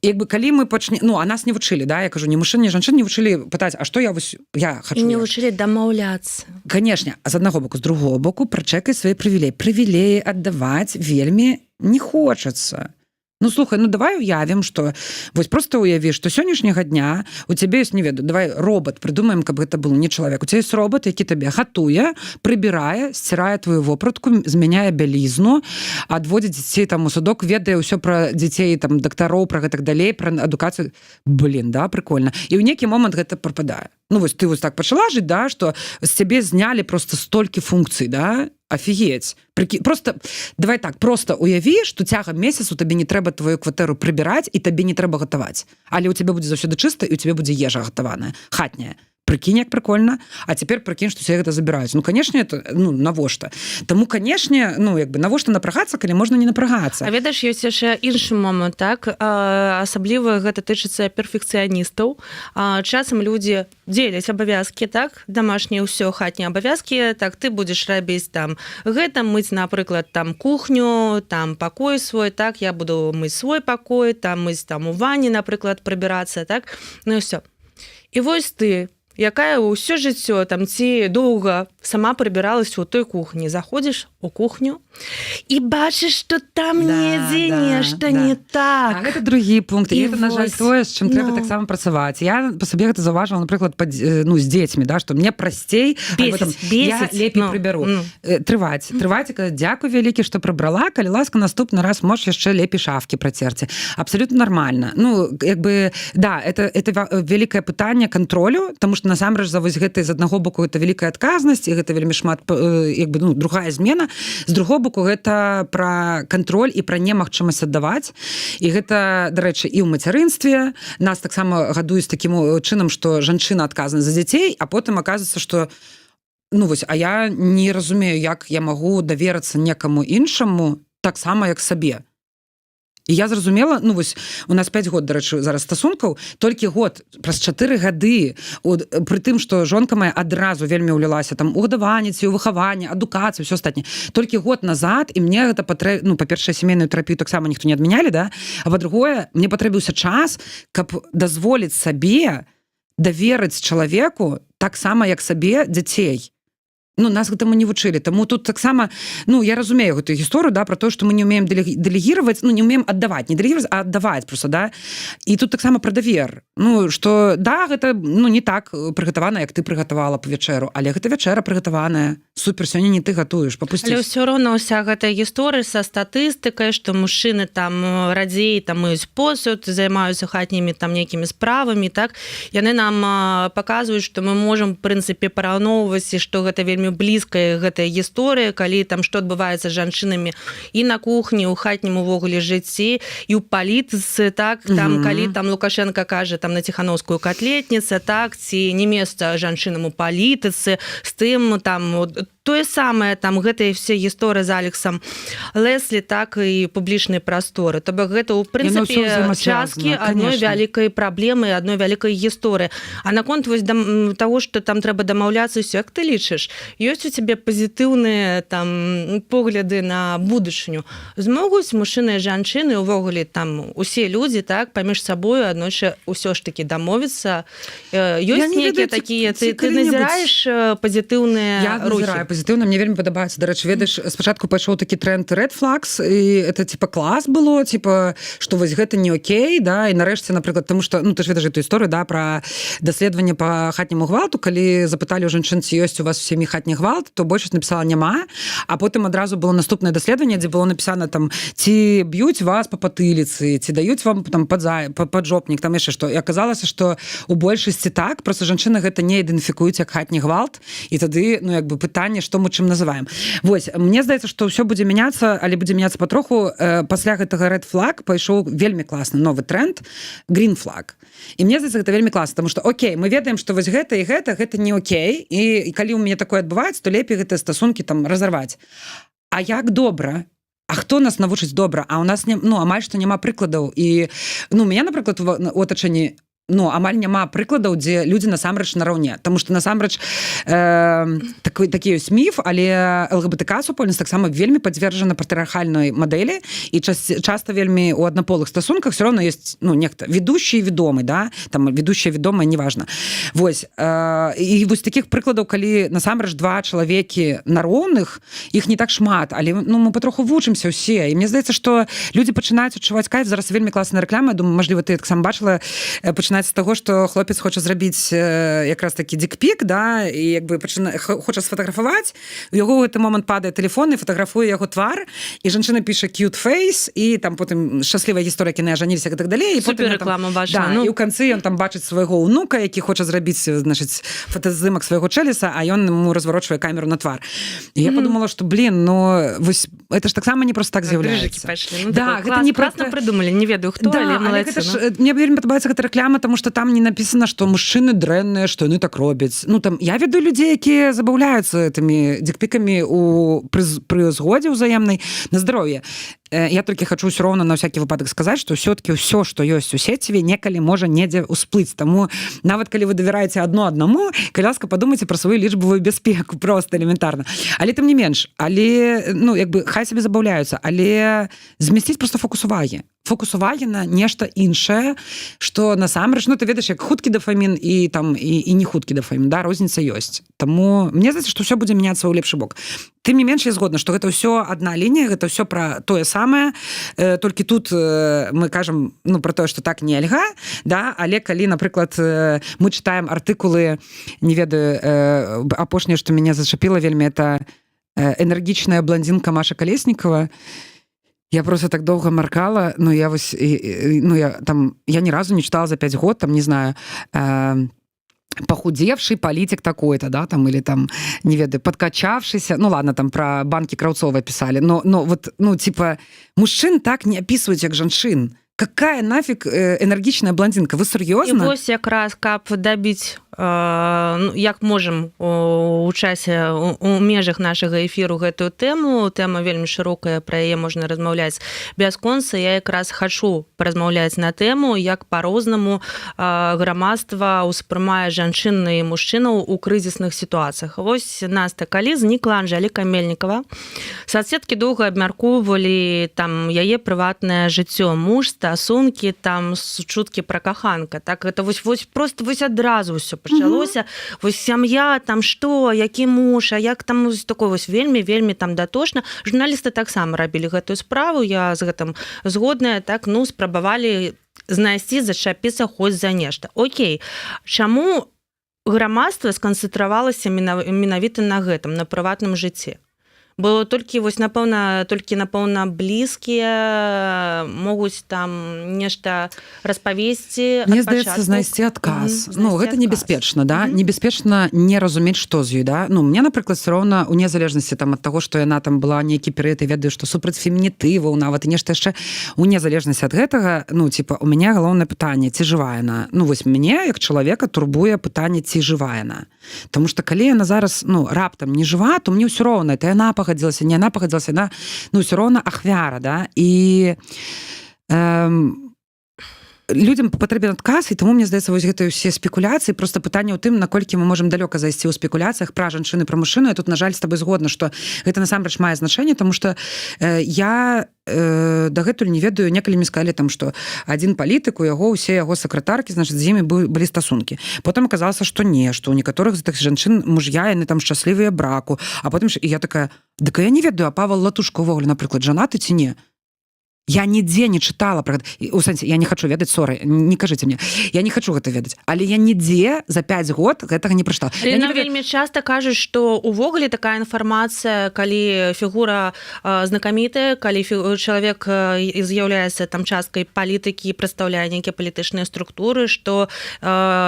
Як бы, калі мы пачне, ну, а нас не вучылі, да, я кажу, ні мужчын, ні жанчын не вучылі пытаць: «А что я вось я хочу?» І не Я? вучылі дамаўляцца. Конечно, з аднаго боку, з другого боку, прачэкай свае прывілеі. Прывілеі аддаваць вельмі не хочацца. Ну, слухай, ну давай уявім, что вось просто уяві, что сённяшняга дня у цябе ёсць, не ведаю, давай робот придумаем, каб гэта был не чалавек. У тебя есть робот, які табе гатуе, прыбірае, сцірае твою вопратку, змяняе бялізну, адводзіць дзяцей там у садок, ведае ўсё пра дзяцей, там, дактароў, пра гэтак далей, пра адукацыю. Блин, да, прикольно. І ў нейкі момант гэта прападае. Ну вось ты вось так пачала жыць, да, что з цябе знялі просто столькі функцый, да? Офигеть. Просто давай так, просто уяві, что цягам месяцу табе не трэба твою кватэру прыбіраць і табе не трэба гатаваць, але у тебя будзе заўсёды чыста і у тебе будзе ежа гатаваная хатняя. Прыкінь, як прикольно. А цяпер прыкінь, што все гэта забіраюць. Ну, конечно, это, ну, навошта? Таму, конечно, ну, як бы, навошта напрагацца, калі можна не напрагацца? А ведаеш, ёсць яшчэ іншы момант, так, асабліва гэта тычыцца перфекцыяністаў. Часам людзі дзеляць абавязкі, так, домашнія, ўсё, хатнія абавязкі, так, ты будзеш рабіць там гэта, мыць, напрыклад, там кухню, там пакой свой, так, я буду мыць свой пакой, там мыць, там у ванне, напрыклад, прыбірацца, так, ну і все. І вось ты, якая ўсё жыццё там ці доўга сама прыбіралася ў той кухні, заходзіш у кухню і бачыш, что там недзе нешта не так. А гэта другі пункт. І І это, на жаль, вось, тое, з чым трэба ну. таксама працаваць. Я по сабе гэта заўважыла, напрыклад, ну, з дзецьмі, да, што мне прасцей альбо Бесіць, там, я бесіць, лепей ну, прыбяру. ну. Трываць, трываць і казаць: «Дзякуй вялікі, што прыбрала, калі ласка, наступны раз можаш яшчэ лепей шафкі працерці». Абсолютно нормально. Ну, як бы, да, это вялікае пытанне кантролю, тому что насамрэч за вось гэтай, з аднаго боку, это вялікая адказнасць, і гэта вельмі шмат, як бы, ну, другая змена, з другого боку, гэта пра кантроль і пра немагчымасць аддаваць. І гэта, дарэчы, і ў мацярынстве нас таксама гадуюць такім чынам, што жанчына адказна за дзяцей, а потым оказывается, что, ну вось, а я не разумею, як я магу даверацца некаму іншаму таксама, як сабе. І я зразумела, ну вось, у нас 5 год, дарэчы, зараз стасункаў, толькі год, праз 4 гады, от, пры тым, што жонка моя адразу вельмі ўлілася там у гадаванне ці у выхаванне, адукацыю, все астатняе, толькі год назад, і мне гэта ну, па-першае, сямейную тэрапію таксама ніхто не адмянялі, да, а па-другое, мне патрэбіўся час, каб дазволіць сабе даверыць чалавеку таксама, як сабе, дзяцей. Ну, нас гэтаму не вучылі. Таму тут таксама, ну, я разумею гэтую гісторыю, да, про то, что мы не умеем делегировать, ну, не умеем отдавать, не делегировать, а отдавать просто, да. І тут таксама про давер, ну, что, да, гэта, ну, не так прыгатавана, як ты прыгатавала по вячэру, але гэта вячэра прыгатаваная супер. Сёння не ты гатуеш, Але попусці. ўсё роўна ўся гэтая гісторыя са статыстыкай, што мужчыны там радзей там мыюць посуд, займаюцца хатнімі там нейкімі справамі, так, яны нам паказваюць, што мы можам, в прынцыпе, параўноўваць, і што гэта вельмі блізкая гэтая гісторыя, калі там што адбываецца з жанчынамі і на кухні, у хатнім увогуле жыцці, і ў палітыцы, так, там калі там Лукашенко кажа там на Ціхановскую «котлетница», так, ці не месца жанчынам у палітыцы, з тым там вот, тое самае там, гэтыя все гісторыі з Алексам Леслі, так, і публічнай прасторы. То бок гэта ў Яно ўсё прынцыпе взаимосвязано, часткі адной конечно. вялікай праблемы, адной вялікай гісторыі. А наконт вось таго, что там трэба дамаўляцца, ўсё, як ты лічыш, ёсць у цябе пазітыўныя там погляды на будучыню? Змогуць мужчыны і жанчыны, увогуле там усе людзі, так, паміж сабою аднойчы ўсё ж таки дамовіцца? Я Ёсць не нейкія ведаю, такія, ці ты калі-небудзь назіраеш пазітыўныя Я рухі? назіраю пазітыўна, мне вельмі падабаецца. Дарэчы, ведаеш, спачатку пайшоў такі тренд red flags, і это типа клас было, типа, что вось гэта не окей, да. І нарэшце, напрыклад, тому что, ну, ты ж ведаеш эту историю, да, про даследаванне по хатняму гвалту, калі запыталі у жанчын, ці ёсць у вас у сям'і хатні гвалт, то большасць написала: «Няма». А потым адразу было наступнае даследаванне, дзе было написано там, ці б'юць вас по патыліцы, ці даюць вам там поджопник, там яшчэ што, і аказалася, что у большасці так, просто жанчыны гэта не ідэнтыфікуюць як хатні гвалт. І тады, ну, як бы, пытанне, што мы чым называем. Вось, мне здаецца, что ўсё будзе мяняцца, але будзе мяняцца патроху. Пасля гэтага red flag пайшоў вельмі класны новы тренд green flag, і мне здаецца, гэта вельмі класна, потому что окей, мы ведаем, что вось гэта і гэта, гэта не окей, і калі у мяне такое адбываецца, то лепей гэтыя стасункі там разарваць. А як добра? А хто нас навучыць добра? А у нас не, ну, амаль што няма прыкладаў. І, ну, меня, напрыклад, у атачэнні, ну, амаль няма прыкладаў, дзе людзі насамрэч нараўне. Тому что насамрэч такі ёсць міф, але ЛГБТК супольнасць таксама вельмі падвержана патрыархальнай мадэлі, і часто вельмі у аднаполых стасунках все равно есть, ну, нехта ведущий, ведомы, да, там ведущая, ведомая, неважно. Вось, і вось таких прыкладаў, калі насамрэч два чалавекі на роўных, іх не так шмат, але, ну, мы патроху вучымся ўсе, і мне здаецца, что людзі пачынаюць адчуваць кайф. Зараз вельмі класная рэкляма, думаю, мажліва, ты таксама бачыла, пачынаецца з таго, что хлопец хоча зрабіць якраз такі дикпік, да, і як бы хоча сфотаграфаваць, у яго ў гэты момант падае телефон і фатаграфуе яго твар, і жанчына піша: «Cute face», і там потым шчаслівая гісторыя, кіны ажаніліся і так далей, і потым Супер ён там рэклама бачыла. Да, ну. і ў канцы ён там бачыць свайго ўнука, які хоча зрабіць, значыць, фотаздымак свайго чэліса, а ён ему разварочвае камеру на твар. І я подумала, что, блин, ну вось это ж таксама не просто так Дрыжыкі з'яўляецца. пайшлі. Ну, Да, такой гэта клас, не класна проста прыдумалі, не ведаю хто, Да, але але малайцы, гэта ж, ну. мне вельмі падабаецца гэта рэкляма. потому что там не написано, что мужчыны дрэнныя, что яны так робяць. Ну, там, я ведаю людзей, якія забаўляюцца этими дикпиками у пры згодзе ўзаемнай, на здароўе. Я толькі хочу ўсё роўна на всякий выпадак сказаць, что все-таки ўсё, что ёсць у сеціве, некалі можа недзе усплыць. Таму нават калі вы давяраеце одно аднаму, калі ласка, подумайте про сваю лічбавую бяспеку, просто элементарна. Але тым не менш, але, ну, як бы, хай сабе забаўляюцца, але змясціць просто фокус увагі на нешта іншае, что насамрэч, ну, ты ведаеш, як хуткі дафамін і там і не хуткі дафамін, да, розніца ёсць. Таму мне здаецца, что ўсё будзе мяняцца ў лепшы бок. Тым не менш, я згодна, что гэта ўсё одна лінія, гэта ўсё про тое самае, толькі тут мы кажам, ну, про тое, что так нельга, да. Але калі, напрыклад, мы читаем артыкулы, не ведаю, апошняе, что мяне зачапіла вельмі, это «Энергичная блондинка Маша Колесникова». Я просто так долго моргала, ну, я вось, ну, я там, я ни разу не читала за 5 год, там, не знаю, «похудевший политик такой-то», да, там, или там, не ведаю, «подкачавшийся», ну, ладно, там про банки Кравцова писали, но вот, ну, типа, мужчин так не описывают, как жанчын. Какая нафиг энергичная блондинка? Вы І серьезно? Вось якраз, каб дабіць, ну, як можам у часе, у межах нашага эфіру гэтую тэму, тэма вельмі шырокая, пра яе можна размаўляць бясконца, я якраз хачу паразмаўляць на тэму, як по-рознаму грамадства ўспрымае жанчыны і мужчынаў у крызісных сітуацыях. Вось, Наста, калі знікла Анжаліка Мельнікова, соцсеткі доўга абмяркоўвалі там яе прыватнае жыццё, муж, стасункі, там чуткі пра каханка. Так, это вось просто вось адразу ўсё пачалося, вось сям'я там, што, які муж, а як там, вось такой вось вельмі, вельмі там датошна. Журналісты таксама рабілі гэтую справу, я з гэтым згодная, так, ну, спрабавалі знайсці, зачапіцца хоць за нешта. Окей, чаму грамадства сканцэнтравалася менавіта на гэтым, на прыватным жыцці? Бо толькі вось, напэўна, толькі, напэўна, блізкія могуць там нешта распавесці. Мне ад здаецца, пачатку. знайсці адказ. Мгм, Ну, знайсці гэта адказ. небяспечна, да, небяспечна не разумець, што з ёй, да. Ну, мне, напрыклад, все роўна, у незалежнасці там ад таго, што яна там была нейкі перыяд, я ведаю, што супраць фемінітываў нават і нешта яшчэ, у незалежнасці ад гэтага, ну, типа, у мяне галоўнае пытанне: ці жывая яна? Ну, вось мяне як чалавека турбуе пытанне, ці жывая яна. Таму что калі яна зараз, ну, раптам не жыва, то мне ўсё роўна, это яна пагадзілася, не яна пагадзілася, яна, ну, ўсё роўна ахвяра, да. І людям патрэбен адказ, і таму, мне здаецца, вось гэтыя ўсе спекуляцыі, просто пытанне ў тым, наколькі мы можем далёка зайсці ў спекуляцыях пра жанчыны, пра мужчыну. Я тут, на жаль, з тобой згодна, что гэта насамрэч мае значэнне, тому что я дагэтуль не ведаю. Некалі мне сказали там, что один палітык, у яго усе яго сакратаркі, значит, з імі былі стасункі, потом оказалось, что не, что у некаторых з гэтых жанчын мужья, яны там шчаслівыя браку, а потым і я такая: «Дык а я не ведаю, а Павел Латушка увогуле, напрыклад, жанаты ці не?» Я нідзе не чытала про гэта. У сэнсе, я не хочу ведаць, соры, не кажыце мне, я не хочу гэта ведаць, але я нідзе за 5 год гэтага не прачытала. Але Я не нам ведаю. вельмі часта кажуць, што увогуле такая інфармацыя, калі фігура знакамітая, калі чалавек з'яўляецца там часткай палітыкі, прадстаўляе нейкія палітычныя структуры, што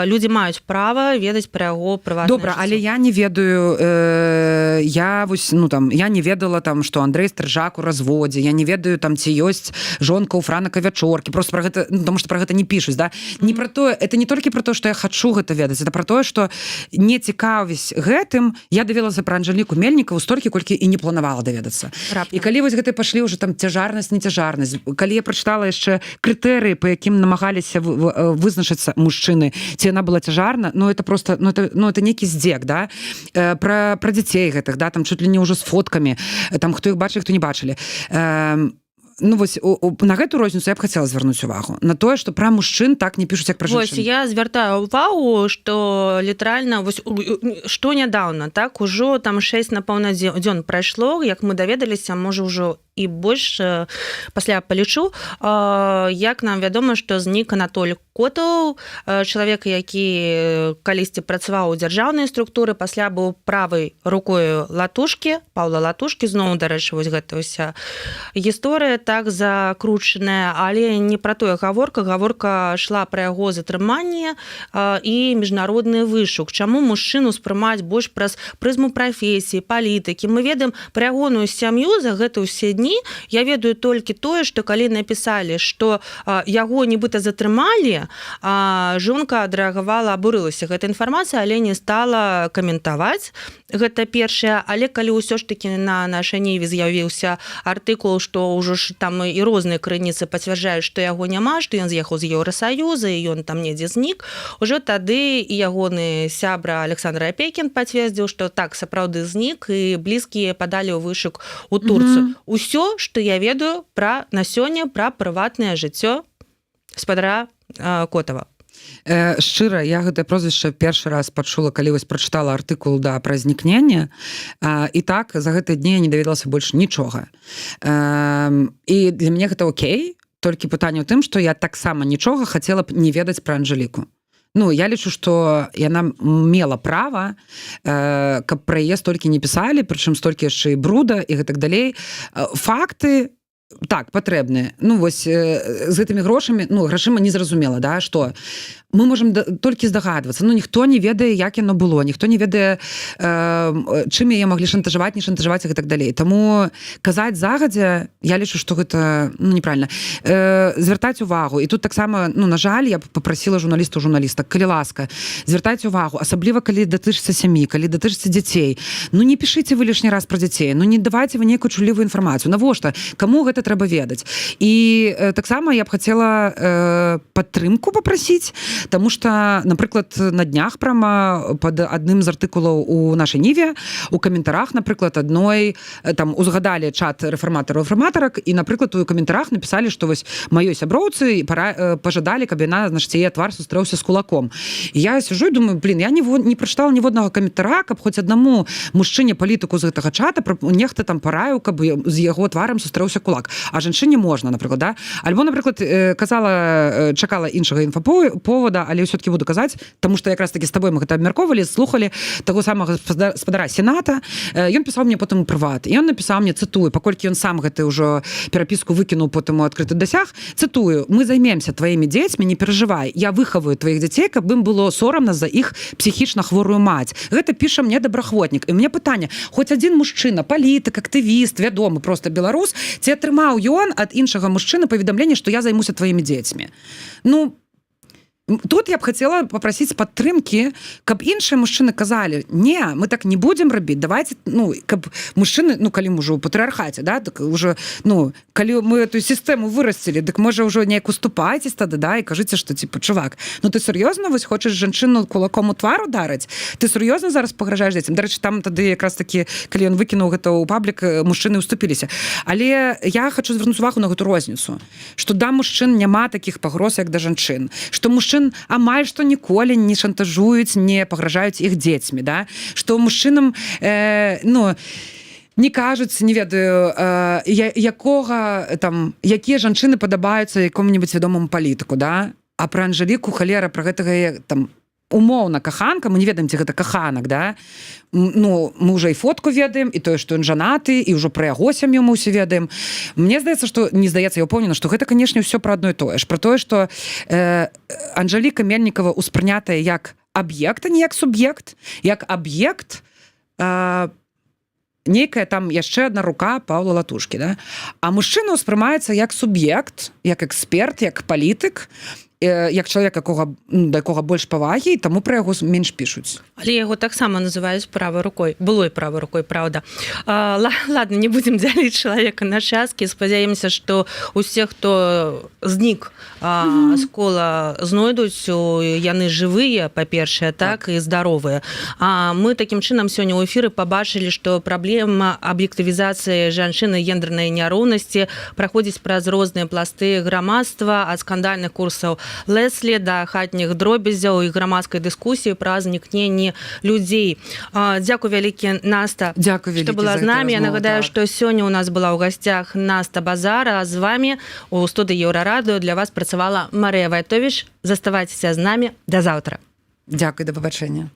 людзі маюць права ведаць пра яго прыватнае Добра, але жыццё. я не ведаю, я вось, ну, там, я не ведала там, что Андрей Стрыжак у разводзе, я не ведаю там, ці ёсць жонка у Франака Вячоркі, просто про гэта, ну, потому что про гэта не пішуць, да. Не про тое, это не толькі про то, что я хочу гэта ведаць, это про тое, что не цікавісь гэтым, я даведалася про Анжеліку Мельнікаву столькі, колькі і не планавала даведацца. Раптам. І калі вось гэты пашлі уже там цяжарнасць, не цяжарнасць, калі я прачытала яшчэ крытэрыі, по якім намагаліся вызначыцца мужчыны, ці яна была цяжарна, ну, это просто, ну, это нейкі здзек, да. Про дзяцей гэтых, да, там чуть ли не ўжо з фоткамі, там, хто іх бачыў, хто не бачылі. Ну вось на гэту розніцу я б хацела звярнуць увагу, на тое, что пра мужчын так не пішуць, як пра Вось жанчын. я звяртаю увагу, что літаральна вось што нядаўна, так, ужо там 6, напэўна, дзён прайшло, як мы даведаліся, можа, ўжо і больш, пасля палічу, як нам вядома, што знік Анатоль Котаў, чалавек, які калісьці працаваў у дзяржаўнай структуры, пасля быў правай рукою Латушкі, Паўла Латушкі. Зноў, дарэчы, вось гэта ўся гісторыя так закручаная, але не пра тое гаворка. Гаворка шла пра яго затрыманне і міжнародны вышук. Чаму мужчыну успрымаць больш праз прызму прафесіі, палітыкі? Мы ведаем пра ягоную сям'ю за гэта ўсе дні. дні я ведаю толькі тое, што калі напісалі, што яго нібыта затрымалі, жонка адрэагавала, абурылася гэта інфармацыя, але не стала каментаваць. Гэта першае. Але калі ўсё ж таки на Нашай Ніве з'явіўся артыкул, што ўжо ж там і розныя крыніцы пацвярджаюць, што яго няма, што ён з'ехаў з Еўросаюза і ён там недзе знік, уже тады і ягоны сябра Александр Апекін пацвердзіў, што так, сапраўды знік, і блізкія падалі ў вышук у Турцыю. Усё, што я ведаю пра на сёння пра прыватнае жыццё спадара Котава. Шчыра, я гэтае прозвішча першы раз пачула, калі вось прачытала артыкул, да, пра знікненне, і так за гэтыя дні я не даведалася больш нічога. І для мяне гэта окей, толькі пытанне ў тым, што я таксама нічога хацела б не ведаць пра Анжеліку. Ну, я лічу, што яна мела права, каб пра яе столькі не пісалі, прычым столькі яшчэ і бруда і гэтак далей. Факты так патрэбныя. Ну вось, з гэтымі грошамі, ну, грашыма незразумела, да, что мы можем толькі здагадвацца. Ну, ніхто не ведае, як яно было, ніхто не ведае, чым яе маглі шантажаваць, не шантажаваць і так далей. Таму казаць загадзя, я лічу, что гэта, ну, неправильно. Звяртаць увагу, і тут таксама, ну, на жаль, я б попросила журналісту, журналістак, калі ласка, звяртаць увагу, асабліва калі датычыцца сям'і, калі датычыцца дзяцей. Ну, не пішыце вы лишний раз про дзяцей, ну, не давайте вы нейкую чуллівую інфармацыю. Навошта, кому гэта трэба ведаць? І таксама я б хацела падтрымку папрасіць, таму что, напрыклад, на днях прямо под адным з артыкулаў у Нашай Ніве у каментарах, напрыклад, адной там узгадалі чат рэфарматараў, рэфарматарак, і, напрыклад, у каментарах написали, что вось маёй сяброўцы пора пажадалі, каб яна, значит, яе твар сустрэўся з кулаком. І я сижу і думаю: блин, я не прачытала ніводнага каментара, каб хоць аднаму мужчыне палітыку з гэтага чата нехта там параіў, каб з яго тварам сустрэўся кулак, а жанчыне можна, напрыклад, да? Альбо, напрыклад, казала, чакала іншага інфаповада, але ўсё-таки буду казаць, таму что якраз таки з тобой мы гэта абмяркоўвалі, слухали таго самага спадара Сената. Ён пісаў мне потым у прыват, і ён напісаў мне, цытую, паколькі ён сам гэты ўжо перапіску выкінуў потым у адкрыты дасяг, цытую: «Мы займемся твоими дзецьмі, не перажывай, я выхаваю твоих дзяцей, каб ім было сорамна за іх псіхічна хворую маць». Гэта піша мне добраахвотнік. І мне пытанне: хоць адзін мужчына, палітык, актывіст, вядомы просто беларус, ці атрымаў ён ад іншага мужчыны паведамленне, што я займуся твоими дзецьмі? Ну, тут я б хотела попросить падтрымки, каб іншыя мужчыны казалі: не, мы так не будем рабіць, давайте, ну, каб мужчыны, ну, калі мы ўжо ў патрыархаце, да, так уже, ну, калі мы эту сістэму вырасцілі, дык можа, ўжо неяк уступайцесь тады, да, і кажыце, что типа, чувак, ну ты сур'ёзна вось хочаш жанчыну кулаком у твар ударыць? Ты сур'ёзна зараз пагражаеш дзецям? Дарэчы, там тады якраз таки, калі ён выкінуў гэта ў паблік, мужчыны уступіліся. Але я хочу звярнуць увагу на гэту розніцу, что да мужчын няма таких пагроз, як да жанчын, что мужчын амаль што ніколі не шантажуюць, не пагражаюць іх дзецьмі, да, что мужчынам ну, не кажуць, не ведаю, якога там, якія жанчыны падабаюцца якому-нибудь вядомаму палітыку, да. А про Анжеліку, халера, про гэтага там умоўна каханка, мы не ведаем, ці гэта каханак, да. Ну, мы уже і фотку ведаем, і тое, што ён жанаты, і ўжо пра яго сям'ю мы ўсе ведаем. Мне здаецца, что, не здаецца, я упэўнена, что гэта, конечно, ўсё пра адно і тое ж, про тое, что Анжеліка Мельнікова успрынятая як аб'ект, а не як суб'ект, як аб'ект, нейкая там яшчэ одна рука Павла Латушкі, да? А мужчына ўспрымаецца як суб'ект, як эксперт, як палітык, як чалавек, якога, ну, да якога больш павагі, і таму пра яго менш пішуць. Але яго таксама называюць правой рукой, былой правой рукой, праўда. Ладно, не будем дзяліць чалавека на часткі. Спадзяемся, што усе, хто знік з кола, знойдуць, яны жывыя, па-першае, так, і здаровыя. А мы такім чынам сёння ў эфіры пабачылі, што праблема аб'ектывізацыі жанчыны, гендернай няроўнасці праходзіць праз розныя пласты грамадства, ад скандальных курсаў Леслі да хатніх дробязяў і грамадскай дыскусіі пра знікненні людзей. Дзякуй вялікі, Наста, Дзякуй што вялікі была за з гэту намі. Я размову, нагадаю, так. што сёння у нас была ў гасцях Наста Базара, а з вамі у студыі Еўрарадыё для вас працавала Марыя Вайтовіч. Заставайцеся з намі, да заўтра. Дзякуй, да пабачэння.